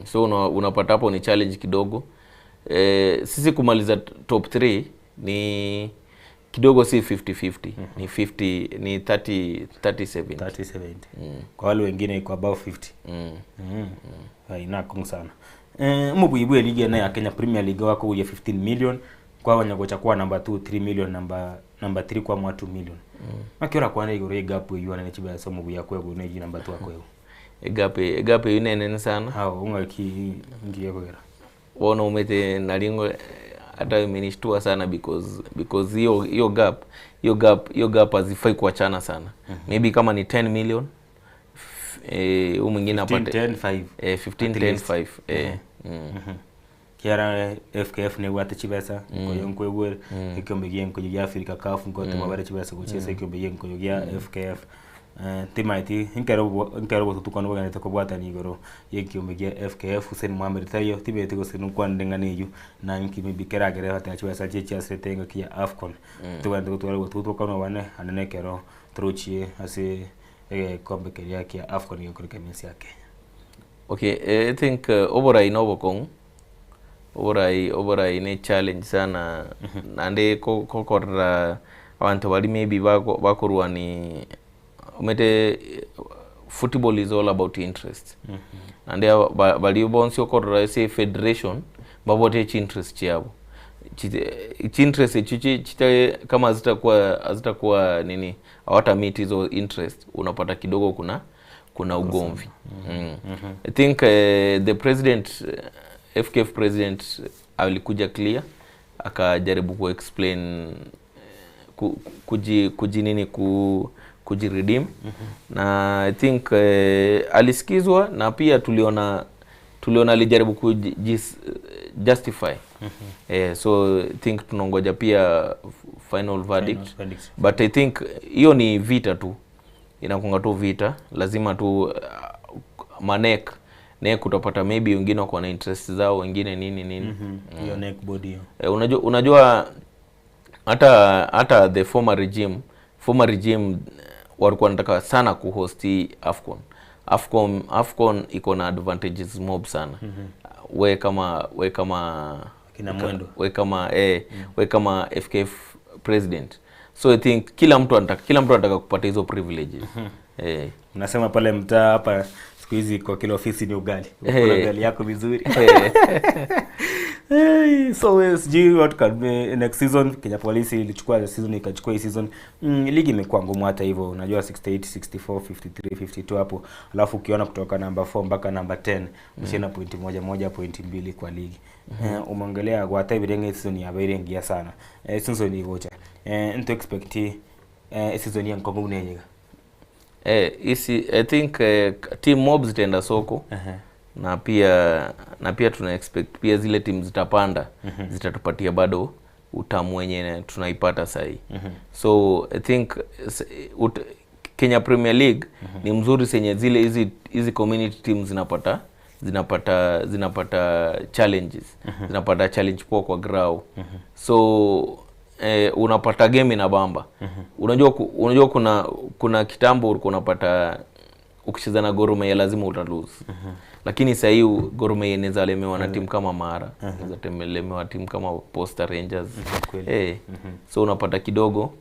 So unapata hapo ni challenge kidogo. Sisi kumaliza top 3 ni kidogo, si 50-50, ni 50 ni 30 30 70. 30 70. Kwa wale wengine iko above 50. Ina kung sana. Mubuyibwe ligi na ya Kenya Premier League wako ya 15 million Kwa wanyagocha kwa number 2 3 million, number 3 kwa mwa 2 million. Makiora kwa na igoro gap yu ana chiba somo buya kwego ne number 2 akwego. Gap yunene sana. Hao ungaki ngiye kogera. Bona umete nalingo hata imenishtua sana because hiyo gap hazifai kuachana sana. Maybe kama ni 10 million huyu mwingine apate 15 10 5. 15 10 5. Kiara FKF ne wate chibesa koyo nkwegwe ekiombe gienko ya Africa CAF nko tumabare chibesa gochesa ekiombe gienko ya FKF. Timaiti nkero botutukano bagane tokobwata nigoro yekiombe gia FKF Hussein Mohamed tayo tibete gose nukwande neyu na nkimi bikeragere hata chibesa checha setenga kia AFCON. Tugande gotwara botutukano bane anene kero trochie ase kombe keria kia AFCON yokoreka mesi ya Kenya. Okay, I think oborai nobokong oborai ne challenge sana. Nande kokorra abantu bali maybe bakorwa ni umete football is all about interest. Nande bali bonsi okorra se federation babote interest yabo. Interest chichi kama hazitakuwa nini hawata meet hizo interest, unapata kidogo kuna ugomvi. I think the president FKF president alikuja clear akajaribu ku explain kuji redeem. Na I think alisikizwa na pia tuliona alijaribu ku justify. So I think tunangoja pia final verdict. But I think hiyo ni vita tu, inakunga tu vita, lazima tu manek nek utapata maybe wengine wako na interest zao, wengine nini nini. Hiyo neck body hiyo. Unajua hata the former regime walikuwa wanataka sana kuhost AFCON. AFCON iko na advantages mob sana. We kama kina Mwendo, we kama FKF president. So I think kila mtu anataka kupata hizo privileges. Unasema pale mtaa hapa siku hizi kwa kila ofisi ni ugali. Ukula ugali yako vizuri. Hey, so sijui what can be next season. Kenya Police ilichukua season ikachukua hii season. Ligi imekuwa ngumu hata hivyo. Unajua 68, 64, 53, 52 hapo. Alafu ukiona kutoka number 4 mpaka number 10 mshina point 1 1 point 2 kwa ligi. Umeongelea kwa hata birenge season ya birengia sana. Season ni gocha. Nto expect season ya nkongo unenyiga. Isi I think team mobs zitaenda soko. Na pia tuna expect pia zile team zitapanda, zitatupatia bado utamu wenye tunaipata sahi. So I think Kenya Premier League ni mzuri senye zile hizi community teams zinapata challenges. Zinapata challenge poa kwa grau. So unapata game na bamba. Unajua kuna kitambo ulikuwa unapata ukicheza na Gor Mahia lazima uta lose. Lakini sasa hii Gor Mahia inaweza lemewa na timu kama Mara, inaweza lemewa timu kama Posta Rangers. So unapata kidogo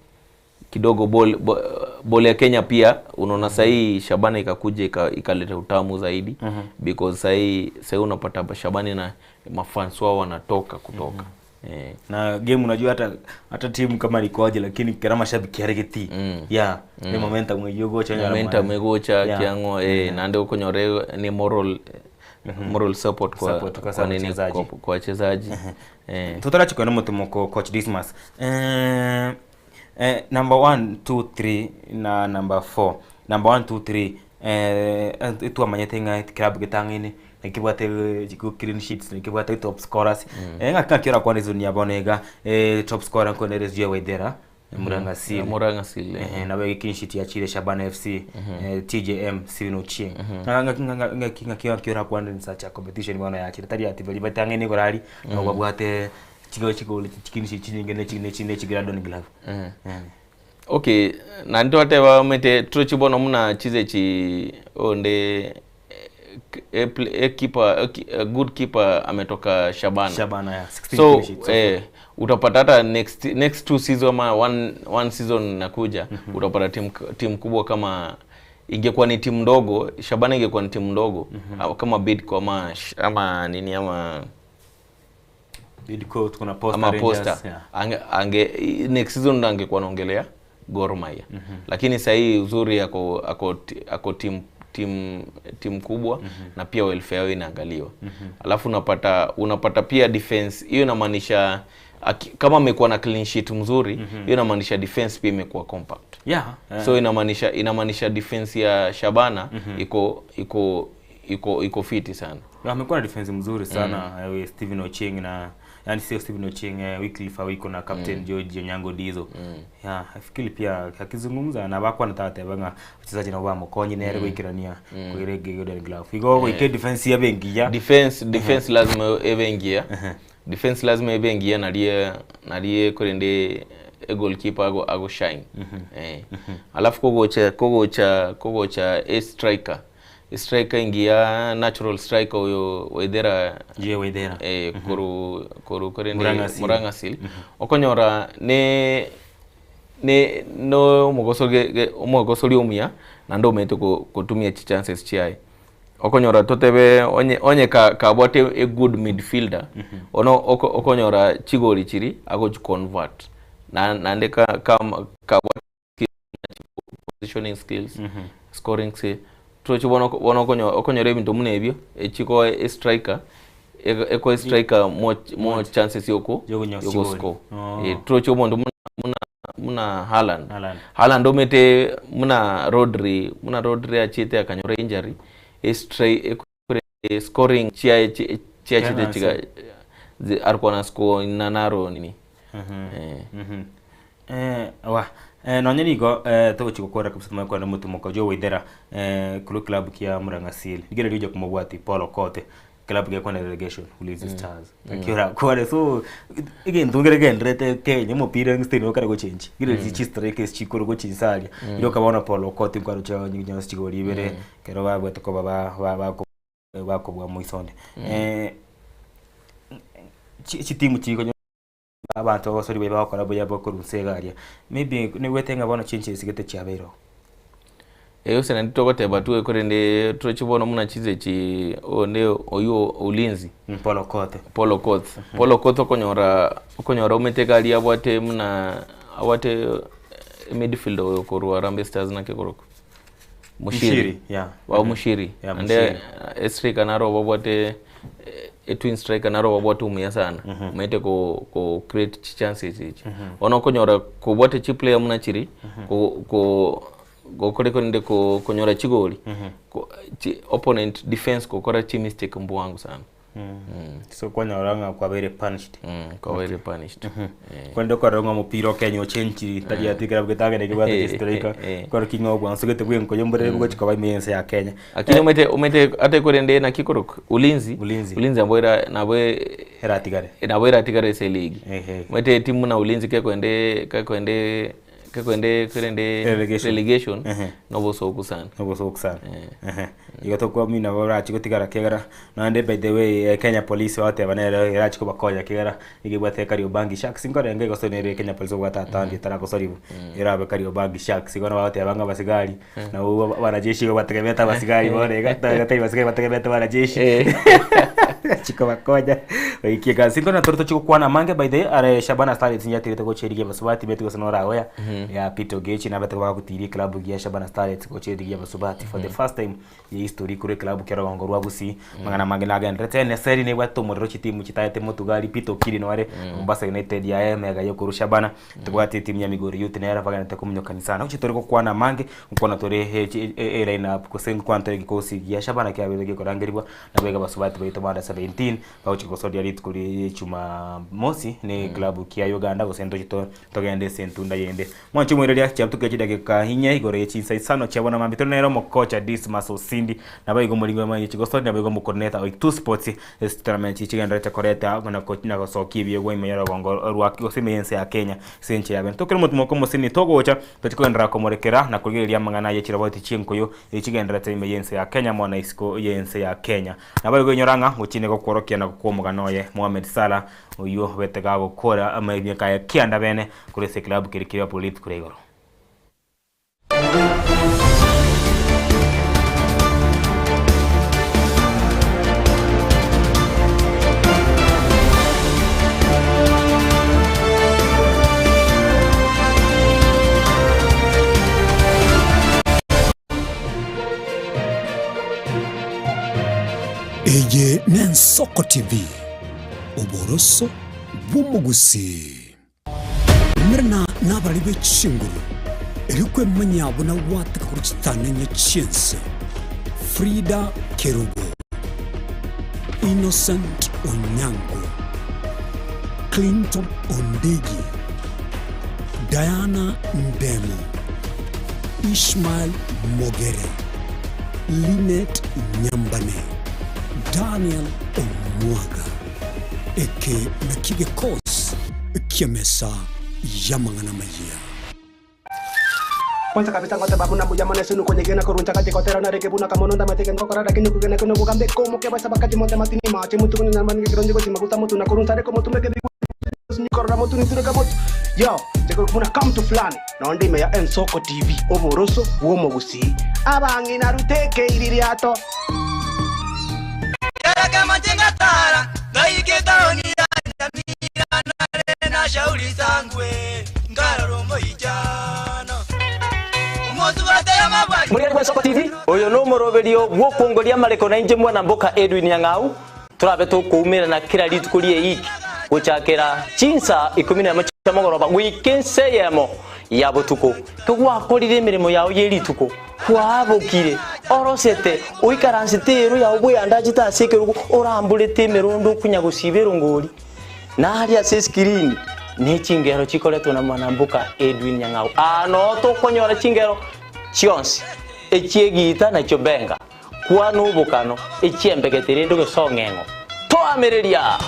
ball ya Kenya pia unaona sasa hii Shabana ikakuja ikaleta utamu zaidi. Because sasa unapata Shabana na mafans wao wanatoka kutoka. Na game unajua hata timu kama nikoje lakini kama mashabiki hareketi. Yeah, ni momentum mwegocha momentum mwegocha kiango na ndio konyore ni moral support kwa nini kwa wachezaji. Tutara chukua na mtu coach Dismas. Number 1 2 3 na number 4. Number 1 2 3 itu amanyete nga club gitangini nikibwate clean sheets nikibwate top scorers. Ngakakira kwa nizo niabonega top scorer ko nerez je Waithera Muranga Seal na we clean sheet ya Chile Shabana FC TJM Sino Ching. Ngakakira kwa nizo cha competition bwana ya Chile tari ati bali batangeni korali na babwate chigo clean sheet nyingine chine chigira don glove. Okay, na ndo hata wamete trochibona muna chize chi onde a keeper, a good keeper ametoka Shabana ya 16 so utapata hata next two season ama one season nakuja utapata team kubwa. Kama ingekuwa ni timu ndogo Shabana ingekuwa ni timu ndogo kama Bidco ama nini ama Bidco tuko na Posta ama Rangers, Posta, yeah. ange next season ndo angekuwa naongelea Gor Mahia. Lakini sasa hii uzuri ako team kubwa, na pia welfare yao inaangaliwa. Alafu unapata pia defense hiyo inamaanisha kama amekuwa na clean sheet mzuri, hiyo inamaanisha defense pia imekuwa compact. So inamaanisha defense ya Shabana iko fiti sana. Amekuwa na defense mzuri sana, Steven Ochieng na, yani sio Steven Ochieng, Wycliffe Awiko na captain George Onyango Dizo. Yeah, nafikiri pia akizungumza na bakwa nataka banga wachezaji na wamo konyi nere gwikirania kwirege Golden Glove. Igo gwike defense ya bengiya. Defense lazima ebengia. Defense lazima ebengia nalie korende e goalkeeper ago shine. Alafu kogocha a striker. Striker ingia natural striker uyo Waithera. Je, Waithera. Koru korende Murang'a Seal. Murang'a Seal. Okonyora ne no omogosori omuya na ndo omete kutumia chi chances chiaye. Okonyora totebe onye kabwate a good midfielder. Ono okonyora chigoli chiri ago convert. Na nande kabwate positioning skills, scoring skills. Tucho bono okonyora ebintu muna ebyo echiko a striker eko striker more chances yoko score. Tucho bondo muna Haaland. Haaland omete muna Rodri achite akanyora injury e scoring chia chite chiga ariko na score na naro nini. Wa nonye nigo togochi gukora kabisa tumakwa na mutumo jo Waithera kulu club kia Murang'a Seal igere rije kumubwati Paul Okote club kia kwana relegation Ulinzi Stars akiora kware so again tungere gendrete Kenya mupira ngstini okara go change igere chi strikers chikoro go chinsalia iro kabona Paul Okote kwaro cha nyinya chigori ibere kero babwete ko baba ba ko bwa muisonde chitimu chiko abantu abasori be bakora boya bakora unsegaria maybe ni wete ngabona changes gete chabero eyo sena nditokote batuwe korende tochibona muna chize chi onde oyo Ulinzi Paul Okote Paul Okote okonyora umetekali abwate muna awate midfield oyo korwa Harambee Stars na kekoroko Mushiri, yeah. Wa Mushiri ande striker naro babwate a twin striker naro babwate umuya sana umete ko create chances ichi ono konyora ko bwate chi player muna chiri ko gokore konde ko konyora chigoli ko opponent defense ko kora chi mistake mbu sana. So kwanyora nga kwa very punished. Kwa very punished. Kwendo kwa ronga mupira Kenya change talia tikira bwetanga ne kibata striker kwa kingo bwa so gete bwe nkoyo mbere bwo chikaba imense ya Kenya. Akini umete ate korende na kikorok Ulinzi amboira nabwe eratigare se league. Umete timu na Ulinzi kekwende relegation nobo soku sana. Igatokuwa mina bora chigotigara kegara nande by the way Kenya Police wate banere irachiko bakonya kegara igibwate Kariobangi Sharks ngore nge gosonere Kenya Police gwatata ndi tarakosoribu irabe Kariobangi Sharks ngora wate abanga basigari na wanajeshi bategemeta basigari bore gatata basigari bategemeta wanajeshi chiko bakonya ikie kazi ngona torto chiko kwana mange by the are Shabana Starlets nyatirite gocherigia basubati betu gosonora oya ya Peter Gechi na betu bakutiri club ya Shabana Starlets gocherigia basubati for the first time ya history kure club kero ngorwa gusi mangana mange naga ndrete neseri ne gwato morero chitimu chitaete motugali Peter Kiri no are Mombasa United ya mega yokuru Shabana tubwati timu ya Migori Youth na yaravaga nate kumnyoka sana uchitori kwana mange ukona tore e line up kusenga kwanto gikosi ya Shabana kya bege korangeribwa na bega basubati baito banda 17 bauchi kosodia lit kuri chuma mosi ni club kia Uganda gosento chito togende sentunda yende mwancho mwereria chamtuke chidakika hinya igore chinsa sano chabona mambi tonero mokocha Dismas Osindi na baigo mulingo manyi chigosodi na baigo mukorneta o two sports tournament chigenda koreta na kochina gosoki byo imenyera gongo rwaki gose ya Kenya senche ya ben tokere mutumo ko musini togocha tochikendera komorekera na kuligeria mangana ye chiraboti chinkoyo echigendera time yense ya Kenya mwana isiko yense ya Kenya na baigo nyoranga uchine gokworokia na kuomuganoye Mohamed Salah uyo wetega gukora amemyaka ya kianda bene kuri se club kirikira politi kuri igoro. Eye n'Ensoko TV oboroso bw'omugusi merna n'abali b'ekinguru erikwemanya buna wataka kuri kitanenye cyense Frida Kerubo, Innocent Onyango, Clinton Ondigi, Diana Ndemo, Ishmael Mogere, Linet Nyambane, Daniel Omwaga, eke nakigekos kiamesa yamangana maya. Kwanza kabisa kwa sababu na muyamane sunu kwenye gena kuruncha kati kotera na rekebuna kamononda mateke ngokora lakini kugena kuno kugambe komo ke basa bakati monte matini mache mutu kuno namani kironje kwa maguta mutu na kuruncha reko mutu meke nikorora mutu nitureka mutu yo cheko kuna come to fulani na ndime ya Ensoko TV oboroso bwomo gusi abangi na ruteke iririato kama jenga tara ngaike taoni ya Nyamira na shauri zangwe ngararo ijana Muri Ensoko TV uyu no muroberio gwokongoria mareko na inje mwana mboka Edwin Nyang'au turabe tukuumira na kila rituko rie iki guchakira chinsa 11 cha mogoroba gwikinse yemo ya butuko kigwakorire imirimo yao ye rituko kwabukire orosete uikaransite ru yao buyanda chitasekerugo orambulete imirondo kunya gusibero ngori na haria se screen ni chingero chikoretwo na mwana mboka Edwin Nyang'au ano tukonyora chingero chionsi echiegita na chobenga kwanu bukano echiembegetere nduge song'eng'o toamereria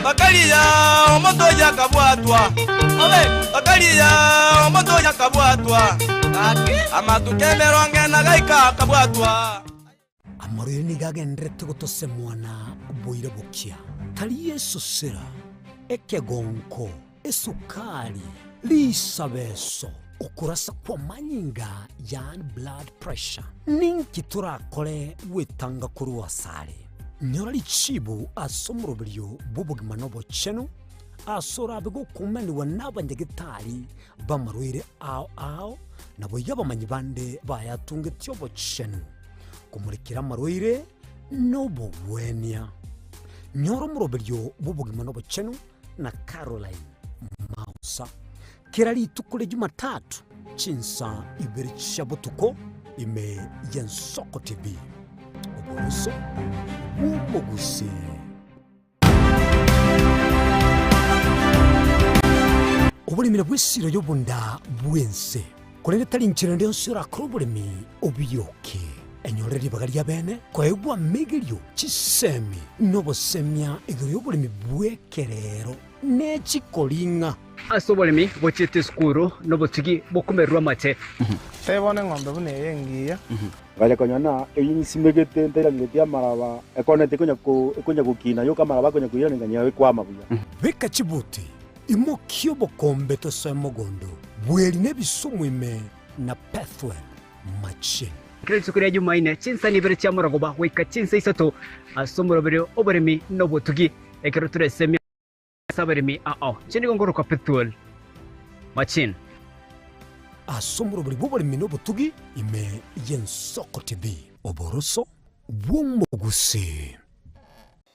bakaliya omoto yakabwatwa obe bakaliya omoto yakabwatwa amatuke meronge na gaika kabwatwa amarire nigagendere tugotose mwana boira bukia tali Yesu sera ekegonko esukari lisabeso okurasa kwa manyinga ya blood pressure ninki turakore wetanga kuri wasare nyora lichibu asomurobelio bubugima nobochenu asora bego kumeniwa n'abanyagitari bamarwire ao ao nabo yabamanyi bande bayatunge tyobochenu kumurikira amarwire nobobwenia nyora murobelio bubugima nobochenu na Caroline Mausa kira litukule Jumatatu chinsa ibiri chabutuko ime Ensoko TV oboroso bw'omugusi. Obulimire bw'esiro y'obunda bwense kolere tali nchirende onsira akora obyoke enyorere ribaga lya bene koegwa migerio chisemi n'obosemia igoro y'obulimi bw'ekerero n'ekikolinga ase obulimi bochete esukuru n'obotugi bokumererwa amate tebone eng'ombe buna eye engiya ngaja konyona eyinsimegete ntairangete amaraba ekonete ekonya gukina yoka amaraba akonya kuiranengania ekwama buya beka chibuti imokio bokombe tosoe mogondo bweri n'ebisumwime na Pethwell Machine kila rituko ria Jumaine chinsa nibere chia morogoba goika chinsa isato ase omorobere oboremi n'obotugi ekero turesemia abaremi ao chinigo ngoroka Pethwell Machine ase omorobere bw'oboremi n'obotugi ime y'Ensoko TV oboroso bw'omogusi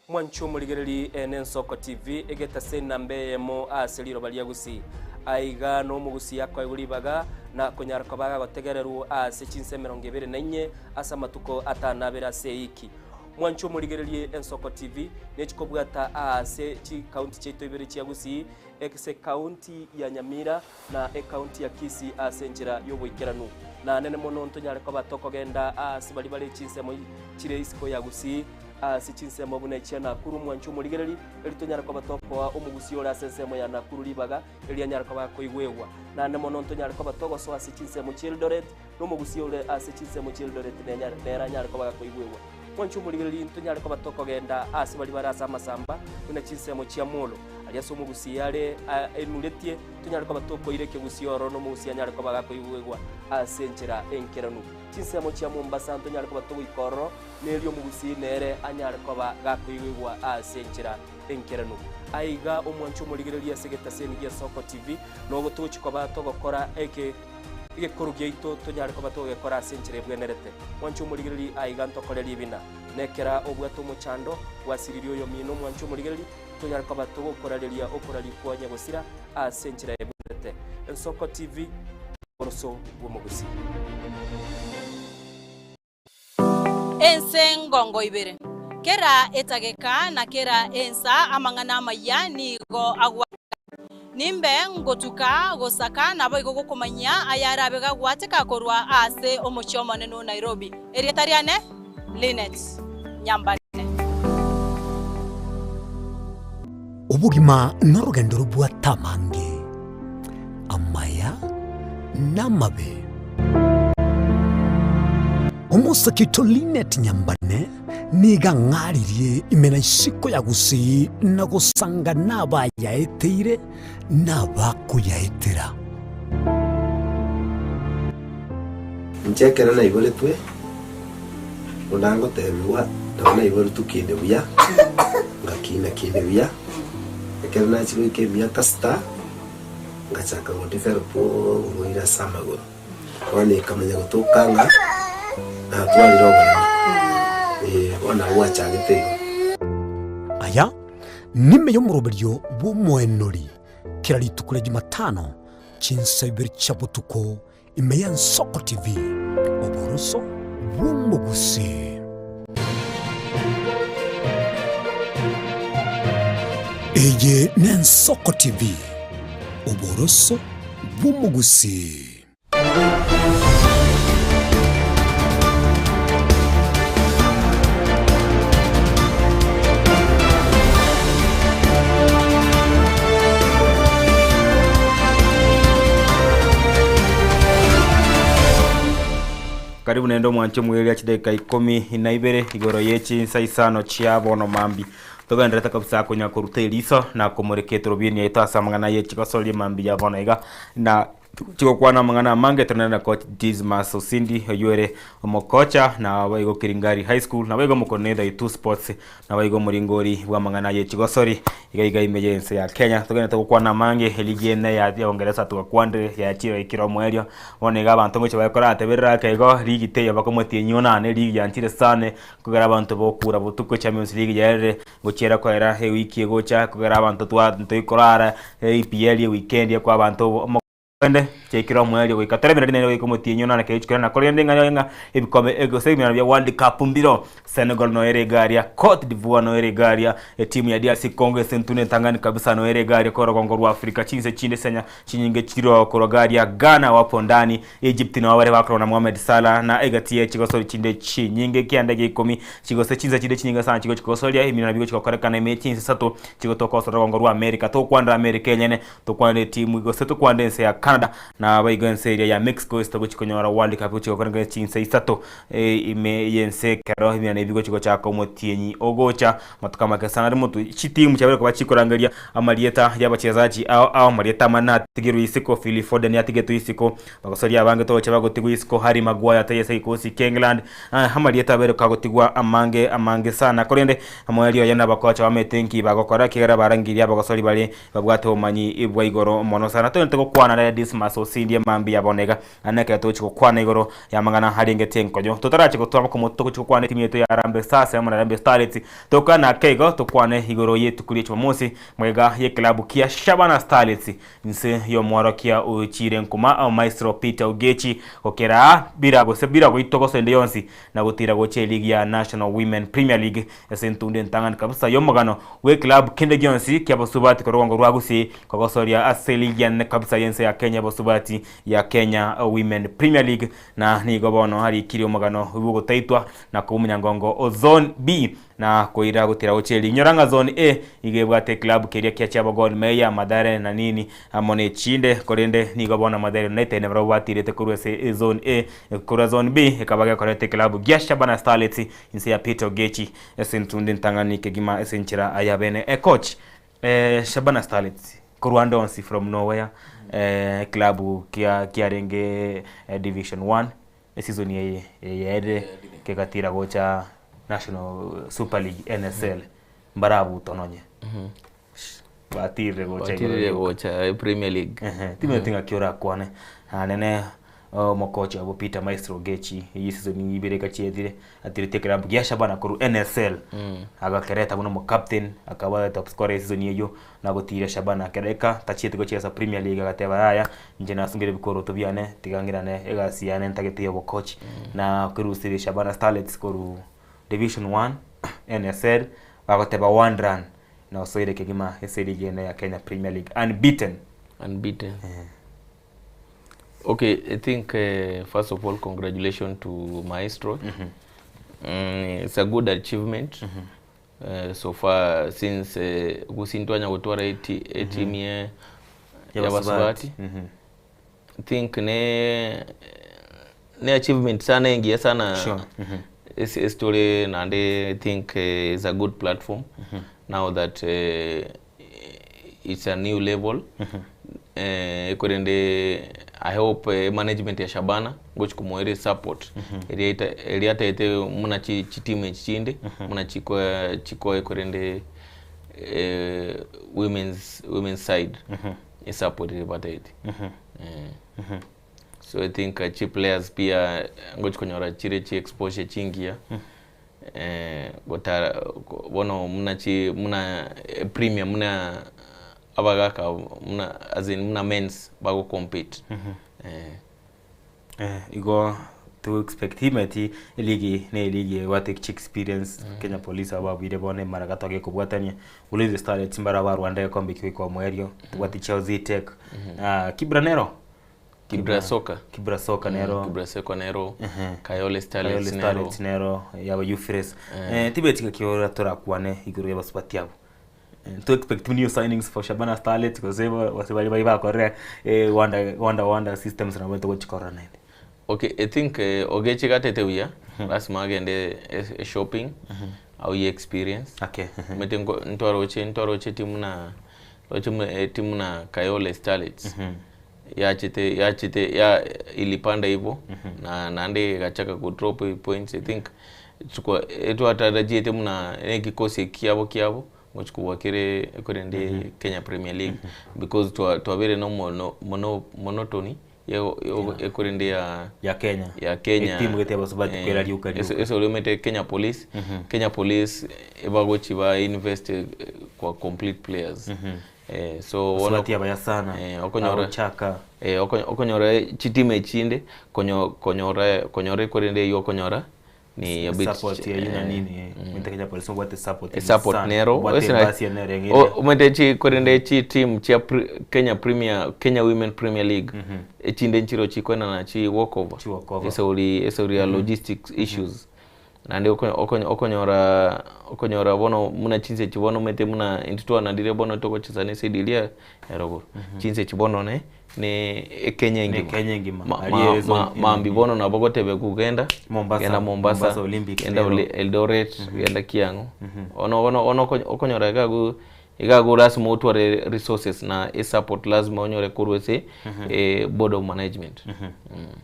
mwanchu muligereri Ensoko TV egetase nambe mo aseliro balia gusi aiga no mugusi yakwa iguribaga na konyara kwabaga gotegereru ase chinse 24 asa matuko atanabera seiki mwanchu muligereri Ensoko TV nechikobwata ase chi county cheito ibere chia gusi ekse county ya Nyamira na e county ya Kisii ase njira yoboikeranu na nene mono ntonyare kwabatokogenda ase bali bali chinse mo chire isiko ya gusi ase chinsemo buna chia Nakuru mwanchu muligereri eritonyara kwa batokoa omugusi ora sensemo ya Nakuru libaga elianyara kwa bakoigwewa na nemo nontonyara kwa batogoso ase chinsemo Eldoret no mugusi ore ase chinsemo Eldoret nenyara neranyara kwa bakoigwewa mwanchu muligereri ntonyara kwa batokogenda ase bali barasa amasamba buna chinsemo chia Molo aliaso omugusi yare enuletie tonyara kwa batokoire kegusi oro no mugusi anyara kwa bakoigwewa ase nchera enkeranu chinsemo chia Mombasa ntonyara kwa batogoikorro nelio mugusi nere anyara kwa gakoigwa ase nchera enkeranu aiga omwancho muligereria segeta senigia Soko TV no gotochi kwa batogokora eke Igekuru giaito tonyare koba togekora ase enchera ebwenerete mwancho omorigereri aiga ntokoreria ebina nekera obwate omochando gwasiririe oyo mino mwancho omorigereri tonyare koba togokorareria okoraria kwanya gosira ase enchera ebwenerete. Ensoko TV oroso bw'omogusi. Ense ngongo ibere kera etageka na kera ensa amang'ana amaya nigo agwa nimbe ngotuka gosaka nabo igo gokomanya ayarabe gagwateka korwa ase omochi omonene Nairobi. Erietariane Linet Nyambane. Obogima n'orugendo rubwatamange amaya n'amabe. Omosakito Linet Nyambane niga ng'aririe imena isiko ya gusii na gosanga n'abayaeteire n'abakuyaetera. Nchekera naiboretwe onangotebiwa nabo naiboretwe kinde buya ngakina kinde buya ekero nachigoika emiaka sita ngachaka godevelopo oboira ase amagoro bono ekamanya gotokanga natwarire oboremo ona gwachagete igo. Aya nime y'omoroberio bw'omoenori kera rituko rya Jumatano chinsa ibere chia botuko ime ya Nsoko TV oboroso bw'omogusi. Eye ne Nsoko TV oboroso bw'omogusi. Karibu nendo mwancho mweli ya chideka 12 igoro yechi nsaisano chia bono mambi togenderete kabisa kunya kuruta eriso na kumureketero bieni yaito ase amang'ana yechikosoria mambi ya bono iga na chigokwana amang'ana amange tonene na coach Dismas Osindi oyuere omokocha na baigo Kiringari High School na baigo mokonetha itu sports na baigo muringori bwa amang'ana yechigosori iga iga imejense ya Kenya togenderete gokwana amange eligi ene ya Ongeresa tugakwandire ya chiro ikiro mwerio bono iga abantu ngoche bakora ateberera kaigo ligi teyo bakomotie nyonane ligi yanchire sane kugera abantu bokura botuko Champions League yarere gochera kwera e wiki gocha kugera abantu twa ntoikorara EPL weekend kwa abantu ende chekiro mwelio goika terebera rinene goika motinyo na keichikora na korende ng'anyo ng'a ebikombe egosegimira bya World Cup mbiro Senegal no ere garia Cote d'Ivoire no ere garia timu ya DRC Congo sentune tangani kabisa no ere garia korogongo rwa Afrika chinse chinde senya chinyinge chiro korogaria Ghana wapo ndani Egypt na wabare bakora na Mohamed Salah na egatie chigosori chinde chinyinge kiandege 10 chigose chinze chinde chinyinge sana chigo chikosoria imina bigo chikokorekana emechi sato chigotoka sorogongo rwa America tokwanda America nyene tokwande timu igose tokwande ense ya Canada na baigense area ya Mexico istogo chikonyora World Cup chikokorenga chinse isato ime yense kero imina ibigo chiko chako motienyi ogocha matuka makesana rimutu chitimu chabere ko bachikorangeria amarieta y'abachezaji ao marieta mana tigiru isiko Phil Foden yatigetu isiko bagosoria abange toche bagotigwa isiko Harry Maguire atayese ikosi England amarieta bere kagotigwa amange amange sana korende amwelio yana bakocha bametenki bagokora kigera barangiria bagosori bari babwate omanyi ibwa igoro mono sana tonte gokwana na Dismas Osindi mambi yabonega aneke tochi gokwana igoro yamangana haringe tenkojo totarache gotwama komoto gokwana timu yetu ya Harambee Stars ya Harambee Starlets tokana keigo tokwane igoro yetu kuri Jumamosi mwega ye klabu kia Shabana Starlets nse yo mwaro kia uchire nkuma au maestro Peter Ogechi okera bira gose bira goitogo sende yonsi na gutira goche ligi ya National Women Premier League esentunde ntangani kabisa yo magano we club kende gyonsi kia basubati korongo rwagusi kogosoria ase ligi ya kabisa yense ya Kenya basubati ya Kenya Women Premier League na nigo bono hari kiri omagano ugotaitwa na kumenya ngongo o zone B na koira gutira gocheli nyoranga zone A igebwate club keria kia chabo Gor Mahia Mathare na nini amone chinde korende nigo bona Mathare United ne batirete kurwa se zone A kurwa zone B ekabaga korete club gia Shabana Starlets inse ya Peter Ogechi esentunde ntangani kegima esenchira ayabene e coach Shabana Starlets kurwa onsi from nowhere club kia kiarenge division 1 season ye yede kekatira gocha National Super League NSL mbarabu tononye batire gocha gocha Premier League timu tinga kiora kwane anene Mokocha abo Peter Maestro Gechi iyi season ibere kachiethire atirite club ya Shabana koru NSL agakereta buno mo captain akaba top scorer season yeyo na gutira Shabana kereka tachiete gocheza Premier League agateba haya nje nasungire bikoro tubiane tigangirane egasiane ntagete yo coach na kurusire Shabana Starlets koru Division 1 NSL bagoteba one run na osoire kegima eseri ya Kenya Premier League unbeaten. Okay, I think first of all, congratulations to Maestro. It's a good achievement so far since kusintwanya kutwara team ya Basubati. I think ne achievement sana ingia sana. Sure. It's story and I think it's a good platform now that it's a new level. I hope management ya Shabana gochi kumuere support eriata ete muna chi team chinde muna chiko korende women's side e support iribatete. So I think chi players pia ngochi konyora chire chi exposure chingia gotara bono muna chi muna premier muna abagaka muna as in muna men's bago compete. Igo to expect him at ligi ne ligi what experience Kenya Police ababire bone maragato ge kubwatania Ulinzi Starlets mbara ba Rwanda kombe kwa mwerio what Chelsea Tech Kibra Nero Kibra Soka Nero Kibra Soka Nero Kayole Starlets Nero yaba Euphrates tibeti kiora torakwane iguru yabasubati yabo to expect new signings for Shabana Starlets because wasibali bali bakore Wanda systems na wetu gochikora naende. Okay, I think ogechi gatete uya lazima agende shopping au experience. Okay. Mete ntwaroche timu na timu na Kayole Starlets. Yachite ya ilipanda hivyo na nande gachaka ku drop points. I think chukua etu atarajie timu na kikosi kiabo ngochukua kire korende Kenya Premier League because twabere no monotony yo ekorende ya Kenya timu gete basubati kwera liuka eso limete Kenya Police. Kenya Police ebagochi ba invest kwa complete players. So basubati abaya sana okonyora chaka okonyora chitime chinde konyora korende yo konyora ni a bit support ya yuna nini mwete Kenya Police ngwate support nero umete chi korende chi team cha Kenya Women Premier League echinde nchiro chikwena na chi walkover esauri ya logistics issues nande okonyora bono muna chinse chibono mete muna intitwa nandire bono toko chisane sedilia erogo chinse chibono ne Kenya ngima mambi bono na bogotebe kugenda Mombasa Olympics enda Eldoret enda Kiango ono okonyora igagu lazima utware resources na e support lazima onyore kurwese board of management.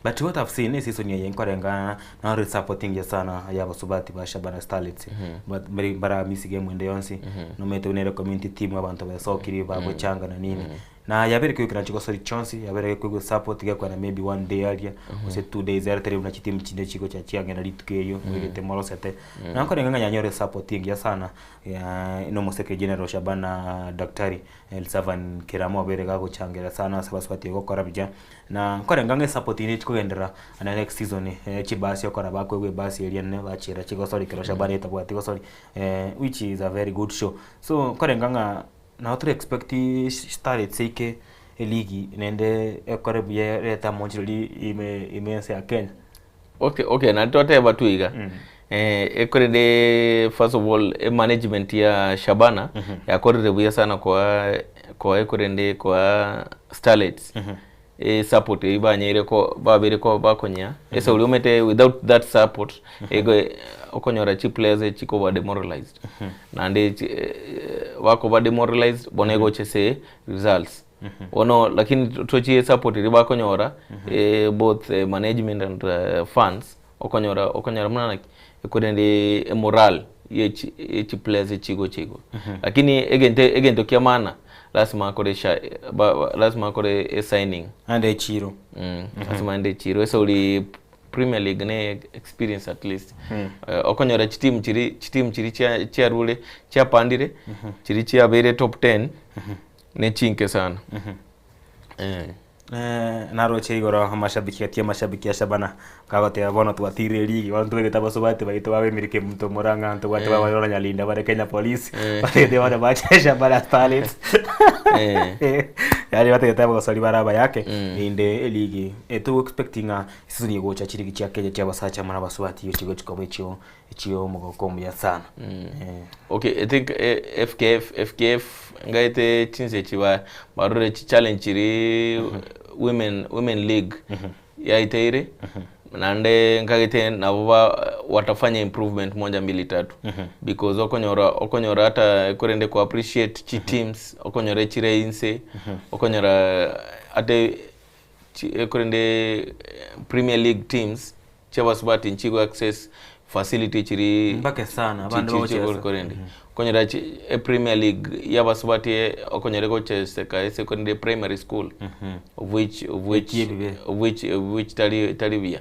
But what I've seen is season ya nkorenga na supporting ya sana ya basubati ba Shabana Starlets but bara misi game ende yonsi no mete unere community team abantu basokiri babochanga na nini na yabere kwikira chiko sorry chance yabere kwiko support gekwa na maybe one day earlier or 2 days earlier una chitimu chinde chiko cha chianga na litukeyo mwirete morosete na nkorenga nganyanyore supporting ya sana ya no moseke general Shabana Daktari Elsavan Kiramo abere gagochangera sana sabaswati gokora bija na nkorenga nge support ni chikugendera na next season chibasi okora bakwe basi eliane bachira chiko sorry kero Shabana itabwati go sorry which is a very good show so nkorenga nga na to expect Starlets ike ligi nende ekore buye leta monchili ime ya Kenya. Okay na toteba tuiga ekore de first of all management ya Shabana yakorere buya sana kwa ekore de kwa Starlets support ibanyere ko babere ko bakonya ese uliomete without that support ego okonyora chi players chiko ba demoralized nande wako ba demoralized bonego chese results ono lakini tochi support riba konyora both management and fans okonyora mna ekorende moral yechi players chigo lakini egento kiamana Lazima akore lazima akore signing ande chiro. Lazima ande chiro. So uli Premier League ne experience at least. Okonyora chitimu chiri chia rule chia pandire chiri chia bere top 10 ne chinke sana. Naroche igoro mashabiki atia mashabiki ya Shabana kagate bono twatire ligi bantu begeta basubate baito babe mirike muntu muranga antu gwate babarora Nyalinda bare Kenya Police batete bana bache Shabana Starlets yari batete bagosori baraba yake inde ligi etu expecting a season yegocha chirigi chia Kenya chia basacha mana basubati yo chigo chikobe chio mugokombu ya sana. Okay, I think FKF ngaite chinse chiba barore challenge chiri women league ya iteire nande ngagete nabo watafanya improvement 1 2 3 because okonyora hata korende ku appreciate chi teams okonyora chire inse okonyora ate korende Premier League teams chabasubati nchigo access facility chiri mbake sana abandu bocheza korende okonyora Premier League yabasubati okonyora gocheza ka secondary primary school of which talibia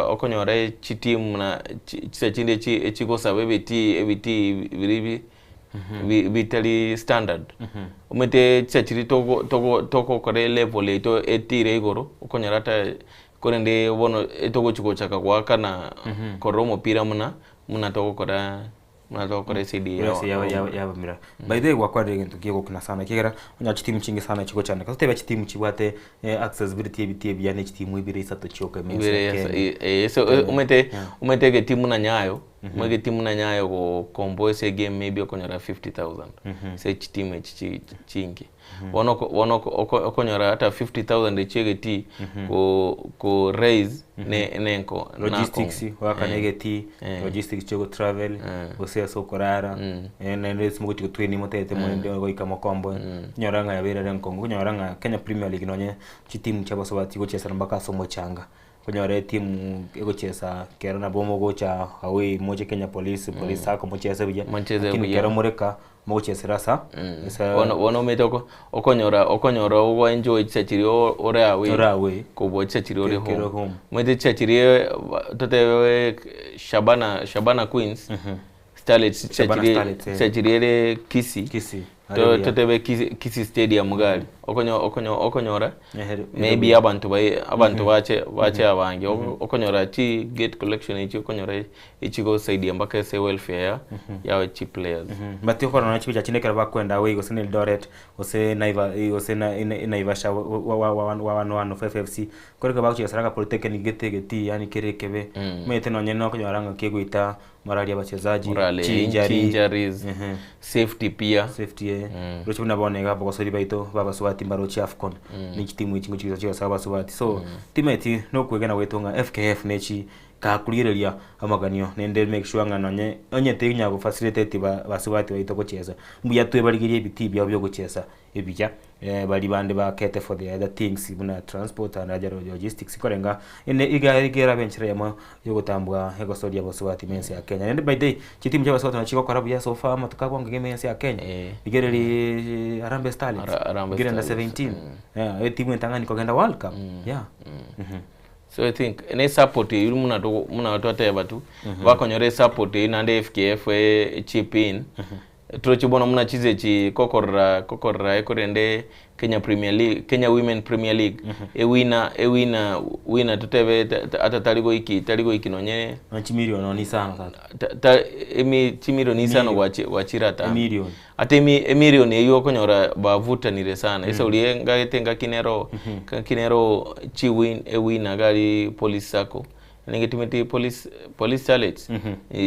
okonyora chi team na chinde chi echikosa bebeti ebiti biribi bitali standard umete chachiri toko kore level ito etire igoro okonyora ta korende bono etoko chikochaka kwakana koromo pira muna toko kora muna CD ya mira. By the way wakware gintu kigo kuna sana kigera onya chitimu chingi sana chiko chana kasoteba chitimu chibwate accessibility ebiti bya ne chitimu ibire isato choka mese so umete ke timu na nyayo mwege timu na nyayo go kombo ese game maybe okonyora 50,000 se chitimu chingi wono okonyora hata 50,000 echege ko raise ne nenko logistics wakanegeti logistics chego travel gose sokorara ne ne smugo chiko twini motete mwende goika mokombo nyoranga yabere nkongo nyoranga Kenya Premier League nonye chitimu chabasobati gochesa mbaka somo changa konyora timu egochesa kero na bomo gocha away moche Kenya Police sako mochesa bija lakini kero mureka mochesa rasa wono metoko okonyora ogo enjoy chachiri ore away kobo chachiri ore home mwete chachiri tote Shabana Queens Starlets chachiri Kisii totebe Kisii Stadium gali okonyora maybe abantu bache abange okonyora chi gate collection ichi okonyora ichi go side mbaka se welfare ya chi players but okora na chi chinekera bakwenda away gose ne Eldoret gose Naiva gose na Naivasha wa 115 FC koreka bakuchesaranga Polytechnic gete yani kerekebe mete nonye no okonyora ngakegwita morali ya wachezaji injuries safety pia safety rocho naboneka bokosori baito babasubati mbarochi AFCON ni chitimu ichi ngochiza chiwa sabasubati so timeti no kwegena wetonga FKF nechi kakulireria amaganio nende make sure ngana onye tinya go facilitate basubati baito gocheza mbuya twe baligirie ebiti bya byo gocheza ebija bali bande ba cater for the other things buna transport and other logistics korenga ene igera benchira yamo yogotambwa egosoria basubati mense ya Kenya and by day chitimu cha basubati nachiko kora buya so far matukabwanga game ya Kenya igereri Harambee Starlets igere na 17 yeah timu entangani kogenda World Cup yeah So I think any support yulu muna watu ateba tu bakonyore support inande FKF chip in trochibona muna chize chi kokorra ekorende Kenya Premier League Kenya Women Premier League e wina tutebe ata taligo iki nonye chimilion ni sana tata emi chimilion ni sana wachirata million ate emilion eyo okonyora bavutanire sana ese ulienga etenga kinero chi win e wina gali police sako ningetimeti police Starlets